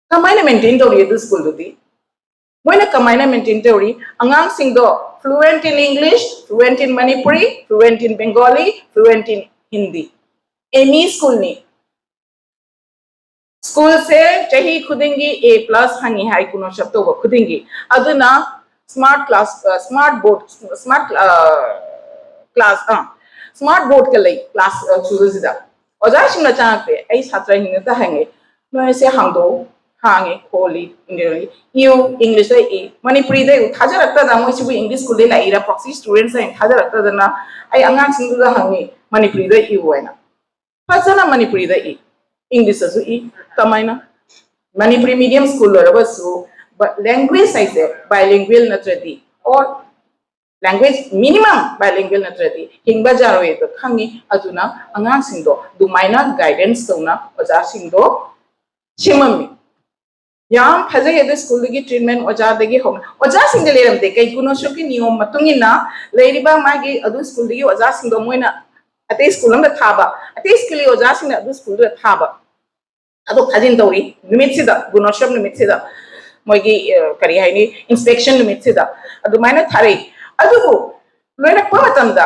ꯀꯃꯥꯏꯅ ꯃꯦꯟꯇꯦꯟ ꯇꯧꯔꯤ ꯑꯗꯨ ꯁ꯭ꯀꯨꯜꯗꯨꯗꯤ? ꯃꯣꯏꯅ ꯀꯃꯥꯏꯅ ꯃꯦꯟꯇꯦꯟ ꯇꯧꯔꯤ? ꯑꯉꯥꯡꯁꯤꯡꯗꯣ fluent in English, fluent in Manipuri, fluent in Bengali, fluent in Hindi. M E ꯁ꯭ꯀꯨꯜꯅꯤ꯫ ꯁ꯭ꯀꯨꯜꯁꯦ ꯆꯍꯤ ꯈꯨꯗꯤꯡꯒꯤ A plus ꯐꯪꯉꯤ ꯍꯥꯏ, ꯒꯨꯅꯣꯠꯁꯕ ꯇꯧꯕ ꯈꯨꯗꯤꯡꯒꯤ꯫ ꯑꯗꯨꯅ ꯁ꯭ꯃꯥꯔꯠ ꯀ꯭ꯂꯥꯁ, ꯁ꯭ꯃꯥꯔꯠ ꯕꯣꯔꯗ, ꯁ꯭ꯃꯥꯔꯠ ꯀ꯭ꯂꯥꯁ, ꯁ꯭ꯃꯥꯔꯠ ꯕꯣꯔꯗꯀ ꯂꯩ ꯀ꯭ꯂꯥꯁ ꯁ꯭ꯀꯨꯜꯁꯤꯗ꯫ ꯑꯣꯖꯥꯁꯤꯡꯅ ꯆꯪꯉꯛꯇꯦ, ꯑꯩ ꯁꯥꯇ꯭ꯔꯁꯤꯡꯗ ꯍꯪꯉꯦ, "ꯅꯣꯏꯁꯦ ꯍꯥꯡꯗꯣꯛꯎ", ꯍꯥꯡꯉꯦ, ꯈꯣꯜꯂꯤ, ꯏꯌꯨ, ꯏꯪꯂꯤꯁꯇ ꯏ, ꯃꯅꯤꯄꯨꯔꯤꯗ ꯏꯌꯨ꯫ ꯊꯥꯖꯔꯛꯇꯗꯅ, ꯃꯣꯏꯁꯤꯕꯨ ꯏꯪꯂꯤꯁ ꯁ꯭ꯀꯨꯜꯗꯒꯤ ꯂꯥꯛꯏꯔꯥ, ꯄ꯭ꯔꯣꯛꯁꯤ ꯁ꯭ꯇꯨꯗꯦꯟꯠꯁ ꯍꯥꯏꯅ ꯊꯥꯖꯔꯛꯇꯗꯅ ꯑꯩ ꯑꯉꯥꯡꯁꯤꯡꯗꯨꯗ ꯍꯪꯉꯤ, "ꯃꯅꯤꯄꯨꯔꯤꯗ ꯏꯌꯨ" ꯍꯥꯏꯅ꯫ ꯐꯖꯅ ꯃꯅꯤꯄꯨꯔꯤꯗ ꯏ, ꯏꯪꯂꯤꯁꯇꯁꯨ ꯏ꯫ ꯀꯃꯥꯏꯅ? ꯃꯅꯤꯄꯨꯔꯤ ꯃꯤꯗꯤꯌꯝ ꯁ꯭ꯀꯨꯜ ꯑꯣꯏꯔꯒꯁꯨ, ꯕ-, ꯂꯦꯡꯒ꯭ꯋꯦꯖ ꯍꯥꯏꯁꯦ ꯕꯥꯏꯂꯤꯡꯒ꯭ꯋꯦꯜ ꯅꯠꯇ꯭ꯔꯗꯤ, ꯑꯣꯔ ꯂꯦꯡꯒ꯭ꯋꯦꯖ ꯃꯤꯅꯤꯃꯝ ꯕꯥꯏꯂꯤꯡꯒ꯭ꯋꯦꯜ ꯅꯠꯇ꯭ꯔꯗꯤ ꯍꯤꯡꯕ ꯌꯥꯔꯣꯏ ꯍꯥꯏꯕ ꯈꯪꯉꯤ꯫ ꯑꯗꯨꯅ ꯑꯉꯥꯡꯁꯤꯡꯗꯣ ꯑꯗꯨꯃꯥꯏꯅ ꯒꯥꯏꯗꯦꯟꯁ ꯇꯧꯅ ꯑꯣꯖꯥꯁꯤꯡꯗꯣ ꯁꯦꯝꯃꯝꯃꯤ꯫ ꯌꯥꯝ ꯐꯖꯩ ꯑꯗꯨ ꯁ꯭ꯀꯨꯜꯗꯨꯒꯤ ꯇ꯭ꯔꯤꯠꯃꯦꯟ, ꯑꯣꯖꯥꯗꯒꯤ ꯍꯧꯅ꯫ ꯑꯣꯖꯥꯁꯤꯡꯗ ꯂꯩꯔꯝꯗꯦ꯫ ꯀꯩꯒꯤꯅꯣ ꯁꯨꯛꯀꯤ ꯅꯤꯌꯣꯝ ꯃꯇꯨꯡ ꯏꯟꯅ ꯂꯩꯔꯤꯕ ꯃꯥꯒꯤ ꯑꯗꯨ ꯁ꯭ꯀꯨꯜꯗꯨꯒꯤ ꯑꯣꯖꯥꯁꯤꯡꯗꯣ ꯃꯣꯏꯅ ꯑꯇꯩ ꯁ꯭ꯀꯨꯜ ꯑꯃꯗ ꯊꯥꯕ, ꯑꯇꯩ ꯁ꯭ꯀꯨꯜꯒꯤ ꯑꯣꯖꯥꯁꯤꯡꯅ ꯑꯗꯨ ꯁ꯭ꯀꯨꯜꯗꯨꯗ ꯊꯥꯕ꯫ ꯑꯗꯨ ꯈꯥꯖꯤꯟ ꯇꯧꯔꯤ ꯅꯨꯃꯤꯠꯁꯤꯗ, ꯒꯨꯅꯣꯠꯁꯕ ꯅꯨꯃꯤꯠꯁꯤꯗ꯫ ꯃꯣꯏꯒꯤ ꯑ, ꯀꯔꯤ ꯍꯥꯏꯅꯤ, ꯏꯟꯁꯄꯦꯛꯁꯟ ꯅꯨꯃꯤꯠꯁꯤꯗ ꯑꯗꯨꯃꯥꯏꯅ ꯊꯥꯔꯛꯏ꯫ ꯑꯗꯨꯕꯨ ꯂꯣꯏꯔꯛꯄ ꯃꯇꯝꯗ,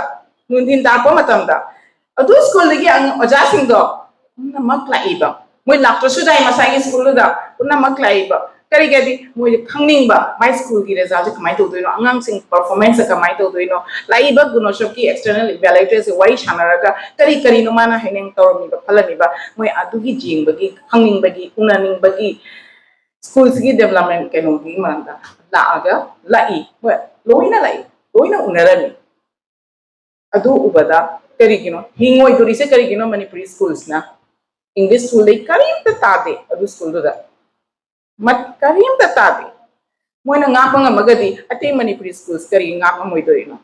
ꯅꯨꯡꯊꯤꯟ ꯇꯥꯔꯛꯄ ꯃꯇꯝꯗ ꯑꯗꯨ ꯁ꯭ꯀꯨꯜꯗꯒꯤ ꯑꯉ- ꯑꯣꯖꯥꯁꯤꯡꯗꯣ ꯄꯨꯝꯅꯃꯛ ꯂꯥꯛꯏꯕ, ꯃꯣꯏ ꯂꯥꯛꯇ꯭ꯔꯁꯨ ꯌꯥꯏ ꯃꯁꯥꯒꯤ ꯁ꯭ꯀꯨꯜꯗꯨꯗ ꯄꯨꯝꯅꯃꯛ ꯂꯥꯛꯏꯕ꯫ ꯀꯔꯤꯒꯤꯗꯤ ꯃꯣꯏꯗ ꯈꯪꯅꯤꯡꯕ, ꯃꯥꯏ ꯁ꯭ꯀꯨꯜꯒꯤ ꯔꯤꯖꯜꯁꯦ ꯀꯃꯥꯏꯅ ꯇꯧꯗꯣꯏꯅꯣ, ꯑꯉꯥꯡꯁꯤꯡ ꯄꯔꯐꯣꯔꯃꯦꯟꯁꯁꯦ ꯀꯃꯥꯏꯅ ꯇꯧꯗꯣꯏꯅꯣ, ꯂꯥꯛꯏꯕ ꯒꯨꯅꯣꯁꯣꯞꯀꯤ ꯑꯦꯛꯁꯇꯔꯅꯦꯜ ꯏꯚꯦꯂꯨꯑꯦꯇꯔꯁꯦ ꯋꯥꯔꯤ ꯁꯥꯟꯅꯔꯒ ꯀꯔꯤ ꯀꯔꯤꯅꯣ ꯃꯥꯅ ꯍꯥꯏꯅꯤꯡ ꯇꯧꯔꯝꯃꯤꯕ ꯈꯜꯂꯝꯃꯤꯕ, ꯃꯣꯏ ꯑꯗꯨꯒꯤ ꯌꯦꯡꯕꯒꯤ, ꯈꯪꯅꯤꯡꯕꯒꯤ, ꯎꯅꯅꯤꯡꯕꯒꯤ, ꯁ꯭ꯀꯨꯜꯁꯤꯒꯤ ꯗꯦꯕꯂꯞꯃꯦꯟ ꯀꯩꯅꯣꯒꯤ ꯃꯔꯝꯗ ꯂꯥꯛꯑꯒ ꯂꯥꯛꯏ, ꯍꯣꯏ, ꯂꯣꯏꯅ ꯂꯥꯛꯏ, ꯂꯣꯏꯅ ꯎꯅꯔꯝꯃꯤ꯫ ꯑꯗꯨ ꯎꯕꯗ ꯀꯔꯤꯒꯤꯅꯣ ꯍꯤꯡꯉꯣꯏꯗꯣꯔꯤꯁꯦ? ꯀꯔꯤꯒꯤꯅꯣ ꯃꯅꯤꯄꯨꯔꯤ ꯁ꯭ꯀꯨꯜꯁꯤꯅ? ꯏꯪꯂꯤꯁ ꯁ꯭ꯀꯨꯜꯗꯩ ꯀꯔꯤꯝꯇ ꯇꯥꯗꯦ ꯑꯗꯨ ꯁ꯭ꯀꯨꯜꯗꯨꯗ, ꯃꯠ- ꯀꯔꯤꯝꯇ ꯇꯥꯗꯦ꯫ ꯃꯣꯏꯅ ꯉꯥꯛꯄ ꯉꯝꯃꯒꯗꯤ ꯑꯇꯩ ꯃꯅꯤꯄꯨꯔꯤ ꯁ꯭ꯀꯨꯜꯁ ꯀꯔꯤ ꯉꯥꯛ ꯉꯝꯃꯣꯏꯗꯣꯔꯤꯅꯣ?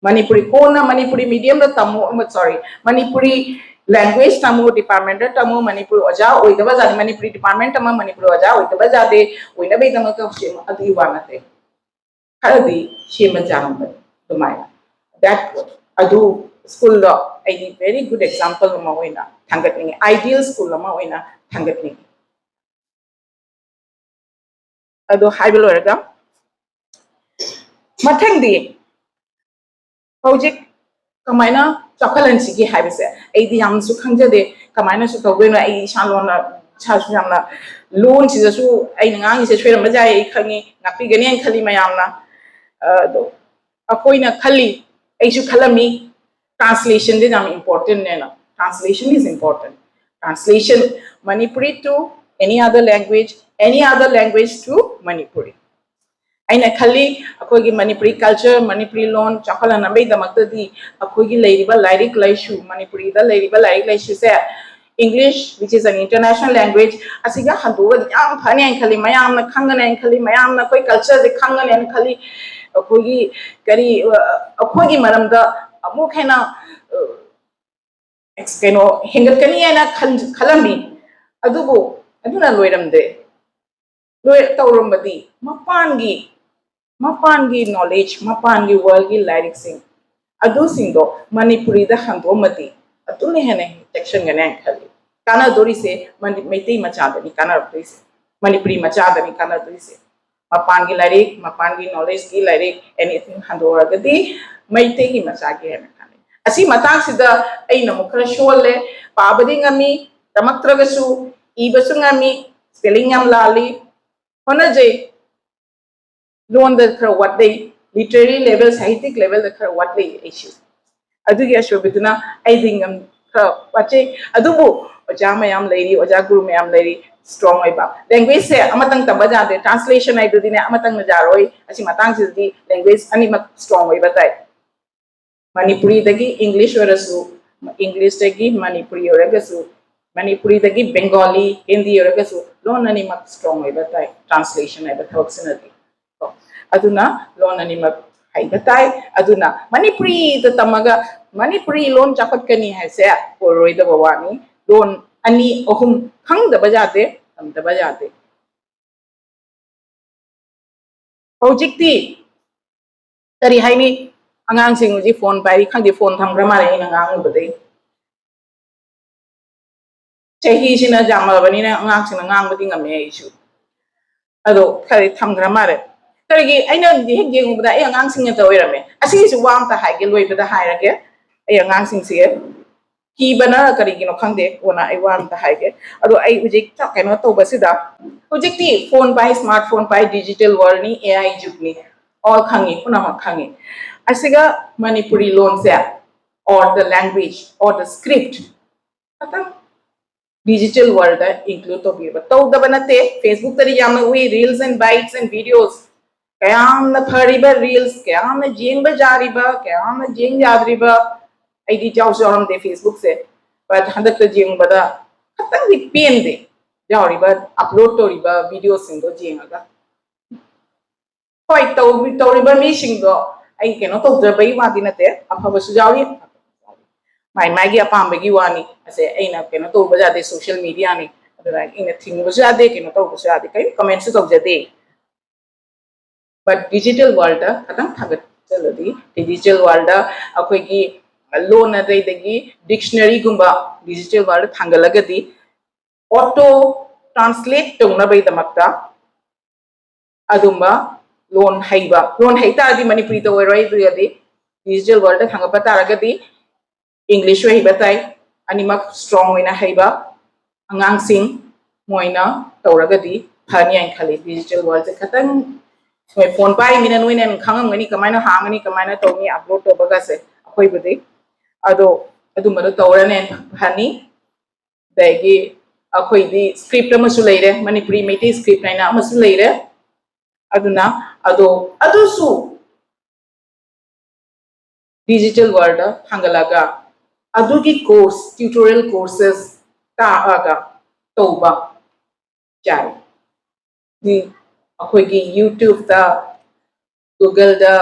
ꯃꯅꯤꯄꯨꯔꯤ ꯀꯣꯟꯅ ꯃꯅꯤꯄꯨꯔꯤ ꯃꯤꯗꯤꯌꯝꯗ ꯇꯝꯃꯣ, ꯁꯣꯔꯤ, ꯃꯅꯤꯄꯨꯔꯤ ꯂꯦꯡꯒ꯭ꯋꯦꯖ ꯇꯝꯃꯣ, ꯗꯤꯄꯥꯔꯠꯃꯦꯟꯗ ꯇꯝꯃꯣ, ꯃꯅꯤꯄꯨꯔꯤ ꯑꯣꯖꯥ ꯑꯣꯏꯗꯕ ꯖꯥꯠꯅꯤ, ꯃꯅꯤꯄꯨꯔꯤ ꯗꯤꯄꯥꯔꯠꯃꯦꯟ ꯇꯝꯃ ꯃꯅꯤꯄꯨꯔꯤ ꯑꯣꯖꯥ ꯑꯣꯏꯗꯕ ꯖꯥꯠꯅꯤ, ꯑꯣꯏꯅꯕꯒꯤꯗꯃꯛꯇ ꯁꯦꯝꯃꯣ, ꯑꯗꯨꯒꯤ ꯋꯥ ꯅꯠꯇꯦ꯫ ꯈꯔꯗꯤ ꯁꯦꯝꯕ ꯌꯥꯔꯝꯕꯅꯤ ꯑꯗꯨꯃꯥꯏꯅ꯫ That, ꯑꯗꯨ ꯁ꯭ꯀꯨꯜꯗꯣ ꯑꯩꯒꯤ very good example ꯑꯃ ꯑꯣꯏꯅ ꯊꯥꯡꯒꯠꯅꯤꯡꯉꯤ, ideal school ꯑꯃ ꯑꯣꯏꯅ ꯊꯥꯡꯒꯠꯅꯤꯡꯉꯤ꯫ ꯑꯗꯨ ꯍꯥꯏꯕ ꯂꯣꯏꯔꯒ ꯃꯊꯪꯗꯤ ꯍꯧꯖꯤꯛ ꯀꯃꯥꯏꯅ ꯆꯥꯎꯈꯠꯍꯟꯁꯤꯒꯦ ꯍꯥꯏꯕꯁꯦ ꯑꯩꯗꯤ ꯌꯥꯝꯅꯁꯨ ꯈꯪꯖꯗꯦ꯫ ꯀꯃꯥꯏꯅꯁꯨ ꯇꯧꯗꯣꯏꯅꯣ? ꯑꯩ ꯏꯁꯥ ꯂꯣꯟꯅ, ꯏꯁꯥꯁꯨ ꯌꯥꯝꯅ, ꯂꯣꯟꯁꯤꯗꯁꯨ ꯑꯩꯅ ꯉꯥꯡꯉꯤꯁꯦ ꯁꯣꯏꯔꯝꯕ ꯌꯥꯏ, ꯑꯩ ꯈꯪꯉꯤ, ꯉꯥꯛꯄꯤꯒꯅꯤ ꯍꯥꯏꯅ ꯈꯜꯂꯤ ꯃꯌꯥꯝꯅ꯫ ꯑꯗꯣ ꯑꯩꯈꯣꯏꯅ ꯈꯜꯂꯤ, ꯑꯩꯁꯨ ꯈꯜꯂꯝꯃꯤ, translation ꯁꯦ ꯌꯥꯝ important ꯅꯦꯅ꯫ Translation is important. Translation, Manipuri to any other language, any other language to Manipuri. ꯑꯩꯅ ꯈꯜꯂꯤ, ꯑꯩꯈꯣꯏꯒꯤ ꯃꯅꯤꯄꯨꯔꯤ ꯀꯜꯆꯔ, ꯃꯅꯤꯄꯨꯔꯤ ꯂꯣꯟ ꯆꯥꯎꯈꯠꯍꯟꯅꯕꯒꯤꯗꯃꯛꯇꯗꯤ ꯑꯩꯈꯣꯏꯒꯤ ꯂꯩꯔꯤꯕ ꯂꯥꯏꯔꯤꯛ ꯂꯥꯏꯁꯨ, ꯃꯅꯤꯄꯨꯔꯤꯗ ꯂꯩꯔꯤꯕ ꯂꯥꯏꯔꯤꯛ ꯂꯥꯏꯁꯨꯁꯦ, English, which is an international language, ꯑꯁꯤꯒ ꯍꯟꯗꯣꯛꯑꯒꯗꯤ ꯌꯥꯝ ꯐꯅꯤ ꯍꯥꯏꯅ ꯈꯜꯂꯤ꯫ ꯃꯌꯥꯝꯅ ꯈꯪꯒꯅꯤ ꯍꯥꯏꯅ ꯈꯜꯂꯤ, ꯃꯌꯥꯝꯅ ꯑꯩꯈꯣꯏ ꯀꯜꯆꯔꯁꯦ ꯈꯪꯒꯅꯤ ꯍꯥꯏꯅ ꯈꯜꯂꯤ꯫ ꯑꯩꯈꯣꯏꯒꯤ ꯀꯔꯤ, ꯑ, ꯑꯩꯈꯣꯏꯒꯤ ꯃꯔꯝꯗ ꯑꯃꯨꯛ ꯍꯦꯟꯅ, ꯑ, ꯑꯦꯛꯁ-, ꯀꯩꯅꯣ, ꯍꯦꯟꯒꯠꯀꯅꯤ ꯍꯥꯏꯅ ꯈꯟ-, ꯈꯜꯂꯝꯃꯤ꯫ ꯑꯗꯨꯕꯨ ꯑꯗꯨꯅ ꯂꯣꯏꯔꯝꯗꯦ꯫ ꯂꯣꯏ ꯇꯧꯔꯝꯕꯗꯤ ꯃꯄꯥꯟꯒꯤ, ꯃꯄꯥꯟꯒꯤ ꯅꯣꯂꯦꯖ, ꯃꯄꯥꯟꯒꯤ ꯋꯥꯔꯜꯒꯤ ꯂꯥꯏꯔꯤꯛꯁꯤꯡ ꯑꯗꯨꯁꯤꯡꯗꯣ ꯃꯅꯤꯄꯨꯔꯤꯗ ꯍꯟꯗꯣꯛꯑꯝꯃꯗꯤ ꯑꯗꯨꯅ ꯍꯦꯟꯅ ꯆꯦꯛꯁꯤꯟꯒꯅꯤ ꯍꯥꯏꯅ ꯈꯜꯂꯤ꯫ ꯀꯥꯟꯅꯗꯣꯔꯤꯁꯦ ꯃꯅꯤ-, ꯃꯩꯇꯩ ꯃꯆꯥꯗꯅꯤ ꯀꯥꯟꯅꯔꯛꯇꯣꯏꯁꯦ꯫ ꯃꯅꯤꯄꯨꯔꯤ ꯃꯆꯥꯗꯅꯤ ꯀꯥꯟꯅꯗꯣꯏꯁꯦ꯫ ꯃꯄꯥꯟꯒꯤ ꯂꯥꯏꯔꯤꯛ, ꯃꯄꯥꯟꯒꯤ ꯅꯣꯂꯦꯖꯀꯤ ꯂꯥꯏꯔꯤꯛ, ꯑꯦꯅꯤꯊꯤꯡ ꯍꯟꯗꯣꯛꯑꯒꯗꯤ ꯃꯩꯇꯩꯒꯤ ꯃꯆꯥꯒꯤ ꯍꯥꯏꯅ ꯈꯜꯂꯤ꯫ ꯑꯁꯤ ꯃꯇꯥꯡꯁꯤꯗ ꯑꯩꯅ ꯑꯃꯨꯛ ꯈꯔ ꯁꯣꯜꯂꯦ꯫ ꯄꯥꯕꯗꯤ ꯉꯝꯃꯤ, ꯇꯝꯃꯛꯇ꯭ꯔꯒꯁꯨ ꯏꯕꯁꯨ ꯉꯝꯃꯤ, ꯁ꯭ꯄꯦꯂꯤꯡ ꯌꯥꯝ ꯂꯥꯜꯂꯤ, ꯍꯣꯠꯅꯖꯩ꯫ ꯂꯣꯟꯗ ꯈꯔ ꯋꯥꯠꯂꯤ, ꯂꯤꯇꯔꯦꯔꯤ ꯂꯦꯚꯦꯜ, ꯁꯥꯍꯤꯇꯤꯛ ꯂꯦꯚꯦꯜꯗ ꯈꯔ ꯋꯥꯠꯂꯤ ꯑꯩꯁꯨ꯫ ꯑꯗꯨꯒꯤ ꯑꯁꯣꯏꯕꯗꯨꯅ ꯑꯩꯗꯤ ꯉꯝ-, ꯈꯔ ꯋꯥꯠꯆꯩ꯫ ꯑꯗꯨꯕꯨ ꯑꯣꯖꯥ ꯃꯌꯥꯝ ꯂꯩꯔꯤ, ꯑꯣꯖꯥ ꯒꯨꯔꯨ ꯃꯌꯥꯝ ꯂꯩꯔꯤ, ꯁ꯭ꯇꯔꯣꯡ ꯑꯣꯏꯕ꯫ ꯂꯦꯡꯒ꯭ꯋꯦꯖꯁꯦ ꯑꯃꯇꯪ ꯇꯝꯕ ꯌꯥꯗꯦ, ꯇ꯭ꯔꯥꯟꯁꯂꯦꯁꯟ ꯍꯥꯏꯗꯨꯗꯤꯅꯦ ꯑꯃꯇꯪꯅ ꯌꯥꯔꯣꯏ꯫ ꯑꯁꯤ ꯃꯇꯥꯡꯁꯤꯗꯗꯤ ꯂꯦꯡꯒ꯭ꯋꯦꯖ ꯑꯅꯤꯃꯛ ꯁ꯭ꯇꯔꯣꯡ ꯑꯣꯏꯕ ꯇꯥꯏ꯫ ꯃꯅꯤꯄꯨꯔꯤꯗꯒꯤ ꯏꯪꯂꯤꯁ ꯑꯣꯏꯔꯁꯨ, ꯏꯪꯂꯤꯁꯇꯒꯤ ꯃꯅꯤꯄꯨꯔꯤ ꯑꯣꯏꯔꯒꯁꯨ, ꯃꯅꯤꯄꯨꯔꯤꯗꯒꯤ ꯕꯦꯡꯒꯣꯂꯤ, ꯍꯤꯟꯗꯤ ꯑꯣꯏꯔꯒꯁꯨ ꯂꯣꯟ ꯑꯅꯤꯃꯛ ꯁ꯭ꯇꯔꯣꯡ ꯑꯣꯏꯕ ꯇꯥꯏ, ꯇ꯭ꯔꯥꯟꯁꯂꯦꯁꯟ ꯍꯥꯏꯕ ꯊꯕꯛꯁꯤꯅꯗꯤ꯫ ꯀꯣ, ꯑꯗꯨꯅ ꯂꯣꯟ ꯑꯅꯤꯃꯛ ꯍꯩꯕ ꯇꯥꯏ꯫ ꯑꯗꯨꯅ ꯃꯅꯤꯄꯨꯔꯤꯗ ꯇꯝꯃꯒ ꯃꯅꯤꯄꯨꯔꯤ ꯂꯣꯟ ꯆꯥꯎꯈꯠꯀꯅꯤ ꯍꯥꯏꯁꯦ ꯑꯣꯏꯔꯣꯏꯗꯕ ꯋꯥꯅꯤ꯫ ꯂꯣꯟ ꯑꯅꯤ ꯑꯍꯨꯝ ꯈꯪꯗꯕ ꯌꯥꯗꯦ, ꯇꯝꯗꯕ ꯌꯥꯗꯦ꯫ ꯍꯧꯖꯤꯛꯇꯤ ꯀꯔꯤ ꯍꯥꯏꯅꯤ? ꯑꯉꯥꯡꯁꯤꯡ ꯍꯧꯖꯤꯛ ꯐꯣꯟ ꯄꯥꯏꯔꯤ, ꯈꯪꯗꯦ, ꯐꯣꯟ ꯊꯝꯈ꯭ꯔ ꯃꯥꯜꯂꯦ ꯑꯩꯅ ꯉꯥꯡꯉꯨꯕꯗꯩ꯫ ꯆꯍꯤꯁꯤꯅ ꯌꯥꯝꯃꯕꯅꯤꯅ ꯑꯉꯥꯡꯁꯤꯡꯅ ꯉꯥꯡꯕꯗꯤ ꯉꯝꯃꯦ ꯑꯩꯁꯨ꯫ ꯑꯗꯣ ꯈꯔꯗꯤ ꯊꯝꯈ꯭ꯔ ꯃꯥꯜꯂꯦ꯫ ꯀꯔꯤꯒꯤ ꯑꯩꯅ ꯍꯦꯛ ꯌꯦꯡꯉꯨꯕꯗ ꯑꯩ ꯑꯉꯥꯡꯁꯤꯡ ꯉꯥꯛꯇ ꯑꯣꯏꯔꯝꯃꯦ꯫ ꯑꯁꯤꯒꯤꯁꯨ ꯋꯥ ꯑꯝꯇ ꯍꯥꯏꯒꯦ, ꯂꯣꯏꯕꯗ ꯍꯥꯏꯔꯒꯦ꯫ ꯑꯩ ꯑꯉꯥꯡꯁꯤꯡꯁꯦ ꯀꯤꯕꯅ ꯀꯔꯤꯒꯤꯅꯣ ꯈꯪꯗꯦ, ꯀꯣꯟꯅ ꯑꯩ ꯋꯥ ꯑꯝꯇ ꯍꯥꯏꯒꯦ꯫ ꯑꯗꯣ ꯑꯩ ꯍꯧꯖꯤꯛ ꯀꯩꯅꯣ ꯇꯧꯕꯁꯤꯗ, ꯍꯧꯖꯤꯛꯇꯤ ꯐꯣꯟ ꯄꯥꯏ, ꯁ꯭ꯃꯥꯔꯠ ꯐꯣꯟ ꯄꯥꯏ, ꯗꯤꯖꯤꯇꯦꯜ ꯋꯥꯔꯜꯅꯤ, ꯑꯦ ꯑꯥꯏ ꯖꯨꯒꯅꯤ, ꯑꯣꯜ ꯈꯪꯉꯤ, ꯄꯨꯝꯅꯃꯛ ꯈꯪꯉꯤ꯫ ꯑꯁꯤꯒ ꯃꯅꯤꯄꯨꯔꯤ ꯂꯣꯟꯁꯦ, or the language, or the script, ꯈꯇꯪ ꯗꯤꯖꯤꯇꯦꯜ ꯋꯥꯔꯜꯗ ꯏꯟꯀ꯭ꯂꯨꯗ ꯇꯧꯕꯤꯕ꯫ ꯇꯧꯗꯕ ꯅꯠꯇꯦ, ꯐꯦꯁꯕꯨꯛꯇꯗꯤ ꯌꯥꯝꯅ ꯎꯏ, reels and bites and videos, ꯀꯌꯥꯝꯅ Fariba reels, ꯀꯌꯥꯝꯅ ꯌꯦꯡꯕ ꯌꯥꯔꯤꯕ, ꯀꯌꯥꯝꯅ ꯌꯦꯡ ꯌꯥꯗ꯭ꯔꯤꯕ꯫ ꯑꯩꯗꯤ ꯌꯥꯎꯁꯨ ꯌꯥꯎꯔꯝꯗꯦ ꯐꯦꯁꯕꯨꯛꯁꯦ, but ꯍꯟꯗꯛꯇ ꯌꯦꯡꯕꯗ ꯈꯇꯪꯗꯤ ꯄꯦꯟꯗꯦ꯫ ꯌꯥꯎꯔꯤꯕ, ꯑꯞꯂꯣꯗ ꯇꯧꯔꯤꯕ videoꯁꯤꯡꯗꯣ ꯌꯦꯡꯉꯒ꯫ ꯍꯣꯏ, ꯇꯧ-, ꯇꯧꯔꯤꯕ ꯃꯤꯁꯤꯡꯗꯣ ꯑꯩ ꯀꯩꯅꯣ ꯇꯧꯗꯕꯒꯤ ꯋꯥꯗꯤ ꯅꯠꯇꯦ, ꯑꯐꯕꯁꯨ ꯌꯥꯎꯔꯤ꯫ ꯃꯥꯏ ꯃꯥꯏꯒꯤ ꯑꯄꯥꯝꯕꯒꯤ ꯋꯥꯅꯤ꯫ ꯑꯁꯦ ꯑꯩꯅ ꯀꯩꯅꯣ ꯇꯧꯕ ꯌꯥꯗꯦ, social mediaꯅꯤ꯫ ꯑꯗꯨꯅ ꯑꯩꯅ ꯊꯤꯡꯕꯁꯨ ꯌꯥꯗꯦ, ꯀꯩꯅꯣ ꯇꯧꯕꯁꯨ ꯌꯥꯗꯦ, ꯀꯔꯤꯝ commentꯁꯨ ꯇꯧꯖꯗꯦ꯫ But digital worldꯇ ꯈꯇꯪ ꯊꯥꯒꯠꯆꯜꯂꯗꯤ, digital worldꯇ ꯑꯩꯈꯣꯏꯒꯤ ꯂꯣꯟ ꯑꯇꯩꯗꯒꯤ dictionaryꯒꯨꯝꯕ digital worldꯇ ꯊꯥꯡꯒꯠꯂꯒꯗꯤ, auto translate ꯇꯧꯅꯕꯒꯤꯗꯃꯛꯇ ꯑꯗꯨꯝꯕ ꯂꯣꯟ ꯍꯩꯕ, ꯂꯣꯟ ꯍꯩ ꯇꯥꯔꯗꯤ ꯃꯅꯤꯄꯨꯔꯤꯗ ꯑꯣꯏꯔꯣꯏ, ꯑꯗꯨꯒꯗꯤ digital world ꯊꯥꯡꯒꯠꯄ ꯇꯥꯔꯒꯗꯤ English ꯍꯩꯕ ꯇꯥꯏ꯫ ꯑꯅꯤꯃꯛ strong ꯑꯣꯏꯅ ꯍꯩꯕ ꯑꯉꯥꯡꯁꯤꯡ ꯃꯣꯏꯅ ꯇꯧꯔꯒꯗꯤ ꯐꯅꯤ ꯍꯥꯏꯅ ꯈꯜꯂꯤ꯫ Digital world ꯁꯦ ꯈꯇꯪ ꯃꯣꯏ phone ꯄꯥꯏꯃꯤꯅ ꯅꯣꯏꯅ ꯈꯪꯉꯝꯒꯅꯤ ꯀꯃꯥꯏꯅ ꯍꯥꯡꯒꯅꯤ, ꯀꯃꯥꯏꯅ ꯇꯧꯅꯤ upload ꯇꯧꯕꯒꯁꯦ꯫ ꯑꯩꯈꯣꯏꯕꯨꯗꯤ ꯑꯗꯣ ꯑꯗꯨꯝꯕꯗꯣ ꯇꯧꯔꯅꯦꯅ ꯐꯅꯤ꯫ ꯑꯗꯒꯤ ꯑꯩꯈꯣꯏꯗꯤ script ꯑꯃꯁꯨ ꯂꯩꯔꯦ, ꯃꯅꯤꯄꯨꯔꯤ ꯃꯩꯇꯩ script ꯍꯥꯏꯅ ꯑꯃꯁꯨ ꯂꯩꯔꯦ꯫ ꯑꯗꯨꯅ ꯑꯗꯣ ꯑꯗꯨꯁꯨ digital world ꯊꯥꯡꯒꯠꯂꯒ ꯑꯗꯨꯒꯤ course, tutorial courses ꯇꯥꯛꯑꯒ ꯇꯧꯕ ꯌꯥꯏ꯫ ꯎꯝ, ꯑꯩꯈꯣꯏꯒꯤ YouTube ꯇ, Google ꯗ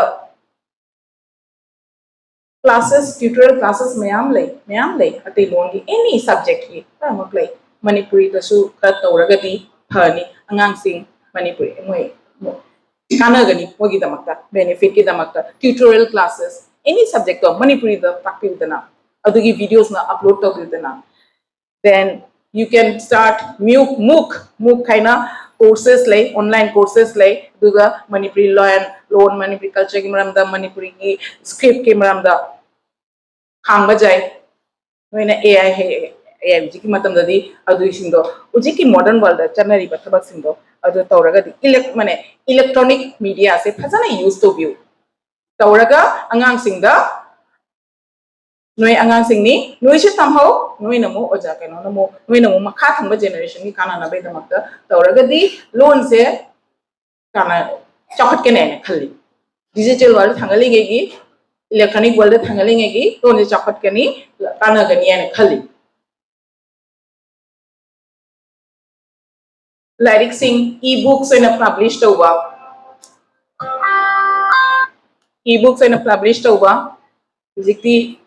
classes, tutorial classes ꯃꯌꯥꯝ ꯂꯩ, ꯃꯌꯥꯝ ꯂꯩ꯫ ꯑꯇꯩ ꯂꯣꯟꯒꯤ any subject ꯀꯤ ꯈꯔꯃꯛ ꯂꯩ꯫ ꯃꯅꯤꯄꯨꯔꯤꯗꯁꯨ ꯈꯔ ꯇꯧꯔꯒꯗꯤ ꯐꯅꯤ꯫ ꯑꯉꯥꯡꯁꯤꯡ ꯃꯅꯤꯄꯨꯔꯤ ꯃꯣꯏ ꯀꯥꯟꯅꯒꯅꯤ, ꯃꯣꯏꯒꯤꯗꯃꯛꯇ benefit ꯀꯤꯗꯃꯛꯇ tutorial classes any subject ꯇꯣ ꯃꯅꯤꯄꯨꯔꯤꯗ ꯇꯥꯛꯄꯤꯌꯨꯗꯅ, ꯑꯗꯨꯒꯤ videos ꯅ upload ꯇꯧꯕꯤꯌꯨꯗꯅ꯫ Then you can start MOOC, MOOC, MOOC ꯍꯥꯏꯅ courses ꯂꯩ, online courses ꯂꯩ꯫ ꯑꯗꯨꯒ ꯃꯅꯤꯄꯨꯔꯤ ꯂꯣꯟ, ꯂꯣꯟ, ꯃꯅꯤꯄꯨꯔꯤ culture ꯒꯤ ꯃꯔꯝꯗ, ꯃꯅꯤꯄꯨꯔꯤꯒꯤ script ꯀꯤ ꯃꯔꯝꯗ ꯍꯥꯡꯕ ꯌꯥꯏ꯫ ꯅꯣꯏꯅ AI ꯍꯩ, AI ꯍꯧꯖꯤꯛꯀꯤ ꯃꯇꯝꯗꯗꯤ ꯑꯗꯨꯁꯤꯡꯗꯣ ꯍꯧꯖꯤꯛꯀꯤ modern world ꯗ ꯆꯠꯅꯔꯤꯕ ꯊꯕꯛꯁꯤꯡꯗꯣ ꯑꯗꯨ ꯇꯧꯔꯒꯗꯤ elect-, ꯃꯥꯅꯦ, electronic media ꯁꯦ ꯐꯖꯅ use ꯇꯧꯕꯤꯌꯨ꯫ ꯇꯧꯔꯒ ꯑꯉꯥꯡꯁꯤꯡꯗ ꯅꯣꯏ ꯑꯉꯥꯡꯁꯤꯡꯅꯤ, ꯅꯣꯏꯁꯨ ꯇꯝꯍꯧ, ꯅꯣꯏꯅ ꯑꯃꯨꯛ ꯑꯣꯖꯥ ꯀꯩꯅꯣꯅ ꯑꯃꯨꯛ, ꯅꯣꯏꯅ ꯑꯃꯨꯛ ꯃꯈꯥ ꯊꯪꯕ generation ꯒꯤ ꯀꯥꯟꯅꯅꯕꯒꯤꯗꯃꯛꯇ ꯇꯧꯔꯒꯗꯤ ꯂꯣꯟꯁꯦ ꯀꯥꯟꯅ-, ꯆꯥꯎꯈꯠꯀꯅꯤ ꯍꯥꯏꯅ ꯈꯜꯂꯤ꯫ Digital world ꯊꯥꯡꯒꯠꯂꯤꯉꯩꯒꯤ, electronic world ꯊꯥꯡꯒꯠꯂꯤꯉꯩꯒꯤ ꯂꯣꯟꯁꯦ ꯆꯥꯎꯈꯠꯀꯅꯤ, ꯀꯥꯟꯅꯒꯅꯤ ꯍꯥꯏꯅ ꯈꯜꯂꯤ꯫ ꯂꯥꯏꯔꯤꯛꯁꯤꯡ e-books ꯑꯣꯏꯅ publish ꯇꯧꯕ, e-books ꯑꯣꯏꯅ publish ꯇꯧꯕ, ꯍꯧꯖꯤꯛꯇꯤ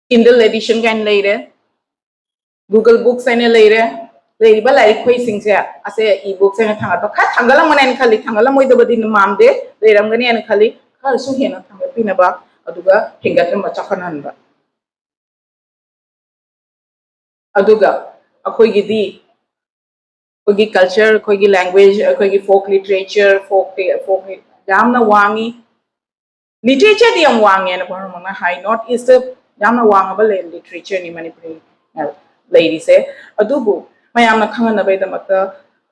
Kindle edition ꯀꯥꯏꯅ ꯂꯩꯔꯦ, Google Books ꯍꯥꯏꯅ ꯂꯩꯔꯦ꯫ ꯂꯩꯔꯤꯕ ꯂꯥꯏꯔꯤꯛꯈꯣꯏꯁꯤꯡꯁꯦ ꯑꯁꯦ e-books ꯍꯥꯏꯅ ꯊꯥꯡꯒꯠꯄ, ꯈꯔ ꯊꯥꯡꯒꯠꯂꯝꯒꯅꯤ ꯍꯥꯏꯅ ꯈꯜꯂꯤ, ꯊꯥꯡꯒꯠꯂꯝꯃꯣꯏꯗꯕꯗꯤ ꯃꯥꯟꯗꯦ, ꯂꯩꯔꯝꯒꯅꯤ ꯍꯥꯏꯅ ꯈꯜꯂꯤ꯫ ꯈꯔꯁꯨ ꯍꯦꯟꯅ ꯊꯥꯡꯒꯠꯄꯤꯅꯕ, ꯑꯗꯨꯒ ꯍꯦꯟꯒꯠꯍꯟꯕ, ꯆꯥꯎꯈꯠꯍꯟꯕ꯫ ꯑꯗꯨꯒ ꯑꯩꯈꯣꯏꯒꯤꯗꯤ ꯑꯩꯈꯣꯏꯒꯤ ꯀꯜꯆꯔ, ꯑꯩꯈꯣꯏꯒꯤ ꯂꯦꯡꯒ꯭ꯋꯦꯖ, ꯑꯩꯈꯣꯏꯒꯤ ꯐꯣꯛ ꯂꯤꯇꯔꯦꯆꯔ, ꯐꯣꯛ ꯐꯣꯛ ꯌꯥꯝꯅ ꯋꯥꯡꯉꯤ꯫ ꯂꯤꯇꯔꯦꯆꯔꯗꯤ ꯌꯥꯝ ꯋꯥꯡꯉꯦꯅ ꯄꯨꯝꯅꯃꯛꯅ ꯍꯥꯏ, ꯅꯣꯔꯠ ꯏꯁꯇ ꯌꯥꯝꯅ ꯋꯥꯡꯉꯕ ꯂꯤꯇꯔꯦꯆꯔꯅꯤ ꯃꯅꯤꯄꯨꯔꯤ ꯂꯩꯔꯤꯁꯦ꯫ ꯑꯗꯨꯕꯨ ꯃꯌꯥꯝꯅ ꯈꯪꯍꯟꯅꯕꯒꯤꯗꯃꯛꯇ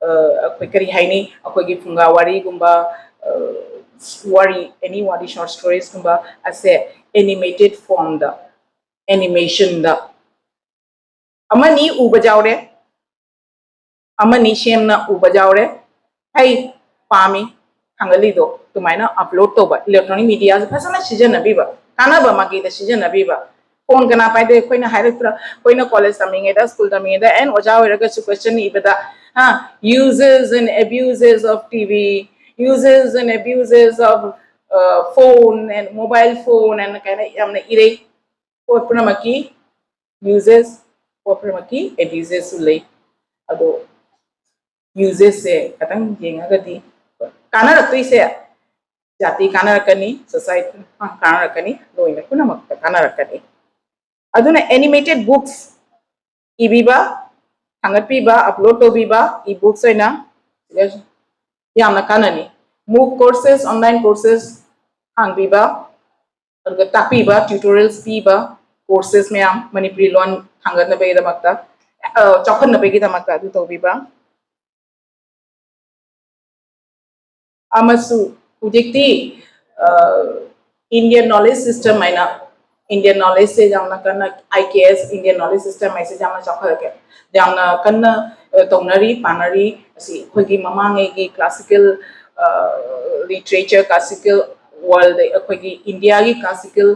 ꯑꯩꯈꯣꯏ ꯀꯔꯤ ꯍꯥꯏꯅꯤ, ꯑꯩꯈꯣꯏꯒꯤ ꯐꯨꯡꯒꯥ ꯋꯥꯔꯤꯒꯨꯝꯕ, ꯋꯥꯔꯤ, ꯑꯦꯅꯤ ꯋꯥꯔꯤ, ꯁꯣꯔꯠ ꯁ꯭ꯇꯣꯔꯤꯁꯀꯨꯝꯕ ꯑꯁꯦ ꯑꯦꯅꯤꯃꯦꯇꯦꯠ ꯐꯣꯝꯗ, ꯑꯦꯅꯤꯃꯦꯁꯟꯗ ꯑꯃꯅꯤ ꯎꯕ ꯌꯥꯎꯔꯦ, ꯑꯃꯅꯤ ꯁꯦꯝꯅ ꯎꯕ ꯌꯥꯎꯔꯦ꯫ ꯍꯩ, ꯄꯥꯝꯃꯤ, ꯊꯥꯡꯒꯠꯂꯤꯗꯣ ꯑꯗꯨꯃꯥꯏꯅ ꯑꯞꯂꯣꯗ ꯇꯧꯕ, ꯏꯂꯦꯛꯇ꯭ꯔꯣꯅꯤꯛ ꯃꯤꯗꯤꯌꯥꯁꯦ ꯐꯖꯅ ꯁꯤꯖꯤꯟꯅꯕꯤꯕ, ꯀꯥꯟꯅꯕ ꯃꯥꯏꯀꯩꯗ ꯁꯤꯖꯤꯟꯅꯕꯤꯕ꯫ ꯐꯣꯟ ꯀꯅꯥ ꯄꯥꯏꯗꯦ? ꯑꯩꯈꯣꯏꯅ ꯍꯥꯏꯔꯛꯇ꯭ꯔꯥ? ꯑꯩꯈꯣꯏꯅ ꯀꯣꯂꯦꯖ ꯇꯝꯃꯤꯉꯩꯗ, ꯁ꯭ꯀꯨꯜ ꯇꯝꯃꯤꯉꯩꯗ, ꯑꯦꯟ ꯑꯣꯖꯥ ꯑꯣꯏꯔꯒꯁꯨ ꯀꯣꯏꯁꯟ ꯏꯕꯗ, ꯍꯥ, uses and abuses of T V, uses and abuses of uh, phone and mobile phone and ꯀꯥꯏꯅ ꯌꯥꯝꯅ ꯏꯔꯩ꯫ ꯄꯣꯠ ꯄꯨꯝꯅꯃꯛꯀꯤ ꯌꯨꯖꯦꯁ, ꯄꯣꯠ ꯄꯨꯝꯅꯃꯛꯀꯤ ꯑꯦꯕ꯭ꯌꯨꯖꯦꯁꯁꯨ ꯂꯩ꯫ ꯑꯗꯣ ꯌꯨꯖꯦꯁꯁꯦ ꯈꯤꯇꯪ ꯌꯦꯡꯉꯒꯗꯤ ꯀꯥꯟꯅꯔꯛꯇꯣꯏꯁꯦ ꯖꯥꯇꯤ ꯀꯥꯟꯅꯔꯛꯀꯅꯤ, ꯁꯣꯁꯥꯏꯇꯤ ꯀꯥꯟꯅꯔꯛꯀꯅꯤ, ꯂꯣꯏꯅ ꯄꯨꯝꯅꯃꯛꯇ ꯀꯥꯟꯅꯔꯛꯀꯅꯤ꯫ ꯑꯗꯨꯅ ꯑꯦꯅꯤꯃꯦꯇꯦꯠ ꯕꯨꯛꯁ ꯏꯕꯤꯕ, ꯊꯥꯡꯒꯠꯄꯤꯕ, ꯑꯞꯂꯣꯗ ꯇꯧꯕꯤꯕ, ꯏ ꯕꯨꯛꯁ ꯑꯣꯏꯅ ꯌꯥꯝꯅ ꯀꯥꯟꯅꯅꯤ꯫ ꯃꯨꯛ ꯀꯣꯔꯁꯦꯁ, ꯑꯣꯟꯂꯥꯏꯟ ꯀꯣꯔꯁꯦꯁ ꯍꯥꯡꯕꯤꯕ, ꯑꯗꯨꯒ ꯇꯥꯛꯄꯤꯕ, ꯇ꯭ꯌꯨꯇꯣꯔꯤꯌꯦꯜꯁ ꯄꯤꯕ, ꯀꯣꯔꯁꯦꯁ ꯃꯌꯥꯝ ꯃꯅꯤꯄꯨꯔꯤ ꯂꯣꯟ ꯊꯥꯡꯒꯠꯅꯕꯒꯤꯗꯃꯛꯇ, ꯑ, ꯆꯥꯎꯈꯠꯅꯕꯒꯤꯗꯃꯛꯇ ꯑꯗꯨ ꯇꯧꯕꯤꯕ꯫ ꯑꯃꯁꯨ ꯍꯧꯖꯤꯛꯇꯤ, ꯑ, ꯏꯟꯗꯤꯌꯟ ꯅꯣꯂꯦꯖ ꯁꯤꯁꯇꯦꯝ ꯍꯥꯏꯅ, ꯏꯟꯗꯤꯌꯟ ꯅꯣꯂꯦꯖꯁꯦ ꯌꯥꯝꯅ ꯀꯟꯅ, ꯑꯥꯏ ꯀꯦ ꯑꯦꯁ, ꯏꯟꯗꯤꯌꯟ ꯅꯣꯂꯦꯖ ꯁꯤꯁꯇꯦꯝ ꯍꯥꯏꯁꯦ ꯌꯥꯝꯅ ꯆꯥꯎꯈꯠꯂꯛꯀꯦ, ꯌꯥꯝꯅ ꯀꯟꯅ, ꯑ, ꯇꯧꯅꯔꯤ, ꯄꯥꯅꯔꯤ꯫ ꯑꯁꯤ ꯑꯩꯈꯣꯏꯒꯤ ꯃꯃꯥꯡꯉꯩꯒꯤ ꯀ꯭ꯂꯥꯁꯤꯀꯦꯜ, ꯑ, ꯂꯤꯇꯔꯦꯆꯔ, ꯀ꯭ꯂꯥꯁꯤꯀꯦꯜ ꯋꯥꯔꯜꯗ, ꯑꯩꯈꯣꯏꯒꯤ ꯏꯟꯗꯤꯌꯥꯒꯤ ꯀ꯭ꯂꯥꯁꯤꯀꯦꯜ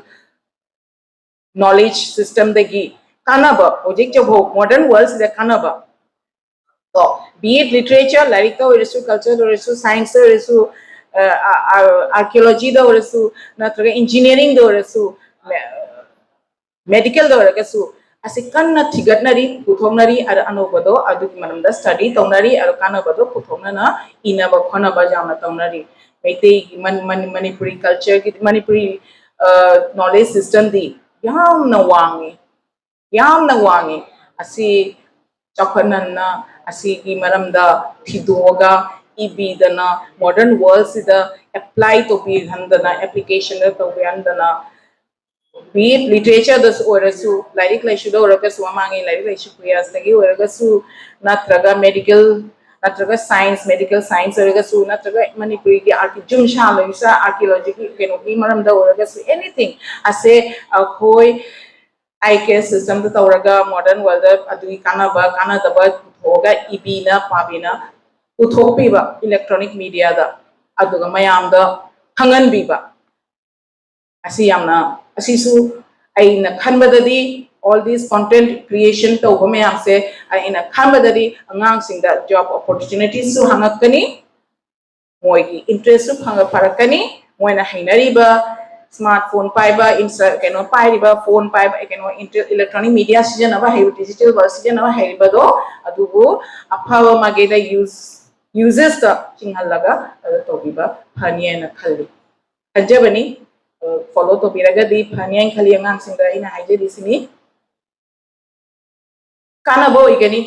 ꯅꯣꯂꯦꯖ ꯁꯤꯁꯇꯦꯝꯗꯒꯤ ꯀꯥꯟꯅꯕ, ꯍꯧꯖꯤꯛ ꯍꯧꯖꯤꯛ ꯃꯣꯗꯔꯟ ꯋꯥꯔꯜꯁꯤꯗ ꯀꯥꯟꯅꯕ, ꯀꯣ, ꯕꯤ ꯑꯦꯠ ꯂꯤꯇꯔꯦꯆꯔ, ꯂꯥꯏꯔꯤꯛꯇ ꯑꯣꯏꯔꯁꯨ, ꯀꯜꯆꯔꯗ ꯑꯣꯏꯔꯁꯨ, ꯁꯥꯏꯟꯁꯇ ꯑꯣꯏꯔꯁꯨ, ꯑ, ꯑ, ꯑ, ꯑꯥꯔꯀꯤꯑꯣꯂꯣꯖꯤꯗ ꯑꯣꯏꯔꯁꯨ, ꯅꯠꯇ꯭ꯔꯒ ꯏꯟꯖꯤꯅꯤꯌꯥꯔꯤꯡꯗ ꯑꯣꯏꯔꯁꯨ, ꯃꯦ-, ꯃꯦꯗꯤꯀꯦꯜꯗ ꯑꯣꯏꯔꯒꯁꯨ, ꯑꯁꯤ ꯀꯟꯅ ꯊꯤꯒꯠꯅꯔꯤ, ꯄꯨꯊꯣꯛꯅꯔꯤ, ꯑꯗ ꯑꯅꯧꯕꯗꯣ ꯑꯗꯨꯒꯤ ꯃꯔꯝꯗ ꯁ꯭ꯇꯗꯤ ꯇꯧꯅꯔꯤ, ꯑꯗꯣ ꯀꯥꯟꯅꯕꯗꯣ ꯄꯨꯊꯣꯛꯅꯅ ꯏꯅꯕ ꯈꯣꯠꯅꯕ ꯌꯥꯝꯅ ꯇꯧꯅꯔꯤ꯫ ꯃꯩꯇꯩꯒꯤ ꯃꯟ-, ꯃꯟ-, ꯃꯅꯤꯄꯨꯔꯤ ꯀꯜꯆꯔꯒꯤ, ꯃꯅꯤꯄꯨꯔꯤ, ꯑ, ꯅꯣꯂꯦꯖ ꯁꯤꯁꯇꯦꯝꯗꯤ ꯌꯥꯝꯅ ꯋꯥꯡꯉꯤ, ꯌꯥꯝꯅ ꯋꯥꯡꯉꯤ꯫ ꯑꯁꯤ ꯆꯥꯎꯈꯠꯅꯅ ꯑꯁꯤꯒꯤ ꯃꯔꯝꯗ ꯊꯤꯗꯣꯛꯑꯒ ꯏꯕꯤꯗꯅ modern world ꯁꯤꯗ apply ꯇꯧꯕꯤꯍꯟꯗꯅ, application the ꯇꯧꯕꯤꯍꯟꯗꯅ, be it literature ꯗꯁꯨ ꯑꯣꯏꯔꯁꯨ, ꯂꯥꯏꯔꯤꯛ ꯂꯥꯏꯁꯨꯗ ꯑꯣꯏꯔꯒꯁꯨ, ꯃꯃꯥꯡꯉꯩ ꯂꯥꯏꯔꯤꯛ ꯂꯥꯏꯁꯨ ꯈꯨꯌꯥꯁꯇꯒꯤ ꯑꯣꯏꯔꯒꯁꯨ, ꯅꯠꯇ꯭ꯔꯒ medical, ꯅꯠꯇ꯭ꯔꯒ science, medical science ꯑꯣꯏꯔꯒꯁꯨ, ꯅꯠꯇ꯭ꯔꯒ ꯃꯅꯤꯄꯨꯔꯤꯒꯤ archi-, ꯌꯨꯝ ꯁꯥ ꯂꯣꯏꯁꯥ, archaeology ꯒꯤ ꯀꯩꯅꯣꯒꯤ ꯃꯔꯝꯗ ꯑꯣꯏꯔꯒꯁꯨ, anything ꯑꯁꯦ ꯑꯩꯈꯣꯏ I K S system ꯗ ꯇꯧꯔꯒ modern world ꯗ ꯑꯗꯨꯒꯤ ꯀꯥꯟꯅꯕ ꯀꯥꯟꯅꯗꯕ ꯄꯨꯊꯣꯛꯑꯒ ꯏꯕꯤꯅ ꯄꯥꯕꯤꯅ ꯄꯨꯊꯣꯛꯄꯤꯕ electronic media ꯗ, ꯑꯗꯨꯒ ꯃꯌꯥꯝꯗ ꯈꯪꯍꯟꯕꯤꯕ꯫ ꯑꯁꯤ ꯌꯥꯝꯅ, ꯑꯁꯤꯁꯨ ꯑꯩꯅ ꯈꯟꯕꯗꯗꯤ, all these content creation ꯇꯧꯕ ꯃꯌꯥꯝꯁꯦ ꯑꯩꯅ ꯈꯟꯕꯗꯗꯤ ꯑꯉꯥꯡꯁꯤꯡꯗ job opportunities ꯁꯨ ꯍꯥꯡꯉꯛꯀꯅꯤ, ꯃꯣꯏꯒꯤ interest ꯁꯨ ꯐꯪꯉ-, ꯐꯔꯛꯀꯅꯤ, ꯃꯣꯏꯅ ꯍꯩꯅꯔꯤꯕ smartphone ꯄꯥꯏꯕ, insta-, ꯀꯩꯅꯣ ꯄꯥꯏꯔꯤꯕ, phone ꯄꯥꯏꯕ, ꯀꯩꯅꯣ inter-, electronic media ꯁꯤꯖꯤꯟꯅꯕ ꯍꯩꯕ, digital world ꯁꯤꯖꯤꯟꯅꯕ ꯍꯩꯔꯤꯕꯗꯣ, ꯑꯗꯨꯕꯨ ꯑꯐꯕ ꯃꯥꯏꯀꯩꯗ use, uses ꯇ ꯆꯤꯡꯍꯜꯂꯒ ꯑꯗꯨ ꯇꯧꯕꯤꯕ ꯐꯅꯤ ꯍꯥꯏꯅ ꯈꯜꯂꯤ, ꯈꯟꯖꯕꯅꯤ꯫ ꯑ, follow ꯇꯧꯕꯤꯔꯒꯗꯤ ꯐꯅꯤ ꯍꯥꯏꯅ ꯈꯜꯂꯤ ꯑꯉꯥꯡꯁꯤꯡꯗ ꯑꯩꯅ ꯍꯥꯏꯖꯔꯤꯁꯤꯅꯤ꯫ ꯀꯥꯟꯅꯕ ꯑꯣꯏꯒꯅꯤ꯫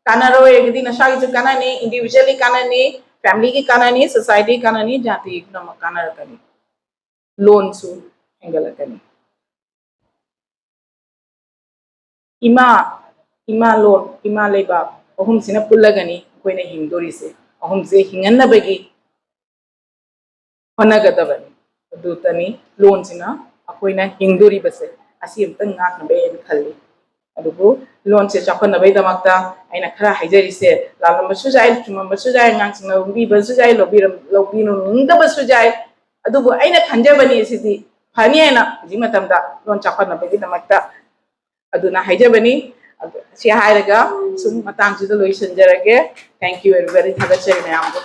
ꯀꯥꯟꯅꯔꯣꯏ ꯍꯥꯏꯔꯒꯗꯤ ꯅꯁꯥꯒꯤꯁꯨ ꯀꯥꯟꯅꯅꯤ, individually ꯀꯥꯟꯅꯅꯤ, family ꯒꯤ ꯀꯥꯟꯅꯅꯤ, society ꯀꯥꯟꯅꯅꯤ, ꯖꯥꯇꯤ ꯄꯨꯝꯅꯃꯛ ꯀꯥꯟꯅꯔꯛꯀꯅꯤ꯫ ꯂꯣꯟꯁꯨ ꯍꯦꯟꯒꯠꯂꯛꯀꯅꯤ꯫ ꯏꯃꯥ, ꯏꯃꯥ ꯂꯣꯟ, ꯏꯃꯥ ꯂꯩꯕꯥꯛ ꯑꯍꯨꯝꯁꯤꯅ ꯄꯨꯜꯂꯒꯅꯤ ꯑꯩꯈꯣꯏꯅ ꯍꯤꯡꯗꯣꯔꯤꯁꯦ꯫ ꯑꯍꯨꯝꯁꯦ ꯍꯤꯡꯍꯟꯅꯕꯒꯤ ꯍꯣꯠꯅꯒꯗꯕꯅꯤ꯫ ꯑꯗꯨꯇꯅꯤ ꯂꯣꯟꯁꯤꯅ ꯑꯩꯈꯣꯏꯅ ꯍꯤꯡꯗꯣꯔꯤꯕꯁꯦ꯫ ꯑꯁꯤ ꯑꯃꯇꯪ ꯉꯥꯛꯅꯕ ꯑꯩꯅ ꯈꯜꯂꯤ꯫ ꯑꯗꯨꯕꯨ ꯂꯣꯟꯁꯦ ꯆꯥꯎꯈꯠꯅꯕꯒꯤꯗꯃꯛꯇ ꯑꯩꯅ ꯈꯔ ꯍꯥꯏꯖꯔꯤꯁꯦ, ꯂꯥꯜꯂꯝꯕꯁꯨ ꯌꯥꯏ, ꯆꯨꯝꯃꯝꯕꯁꯨ ꯌꯥꯏ, ꯑꯉꯥꯡꯁꯤꯡꯅ ꯂꯧꯕꯤꯕꯁꯨ ꯌꯥꯏ, ꯂꯧꯕꯤꯔꯝ-, ꯂꯧꯕꯤꯅꯤꯡꯗꯕꯁꯨ ꯌꯥꯏ꯫ ꯑꯗꯨꯕꯨ ꯑꯩꯅ ꯈꯟꯖꯕꯅꯤ ꯁꯤꯗꯤ ꯐꯅꯤ ꯍꯥꯏꯅ ꯍꯧꯖꯤꯛ ꯃꯇꯝꯗ ꯂꯣꯟ ꯆꯥꯎꯈꯠꯅꯕꯒꯤꯗꯃꯛꯇ꯫ ꯑꯗꯨꯅ ꯍꯥꯏꯖꯕꯅꯤ꯫ ꯑꯗꯨ ꯁꯤ ꯍꯥꯏꯔꯒ ꯁꯨꯝ ꯃꯇꯥꯡꯁꯤꯗ ꯂꯣꯏꯁꯤꯟꯖꯔꯒꯦ꯫ Thank you everybody. ꯊꯥꯒꯠꯆꯔꯤ ꯃꯌꯥꯝꯕꯨ꯫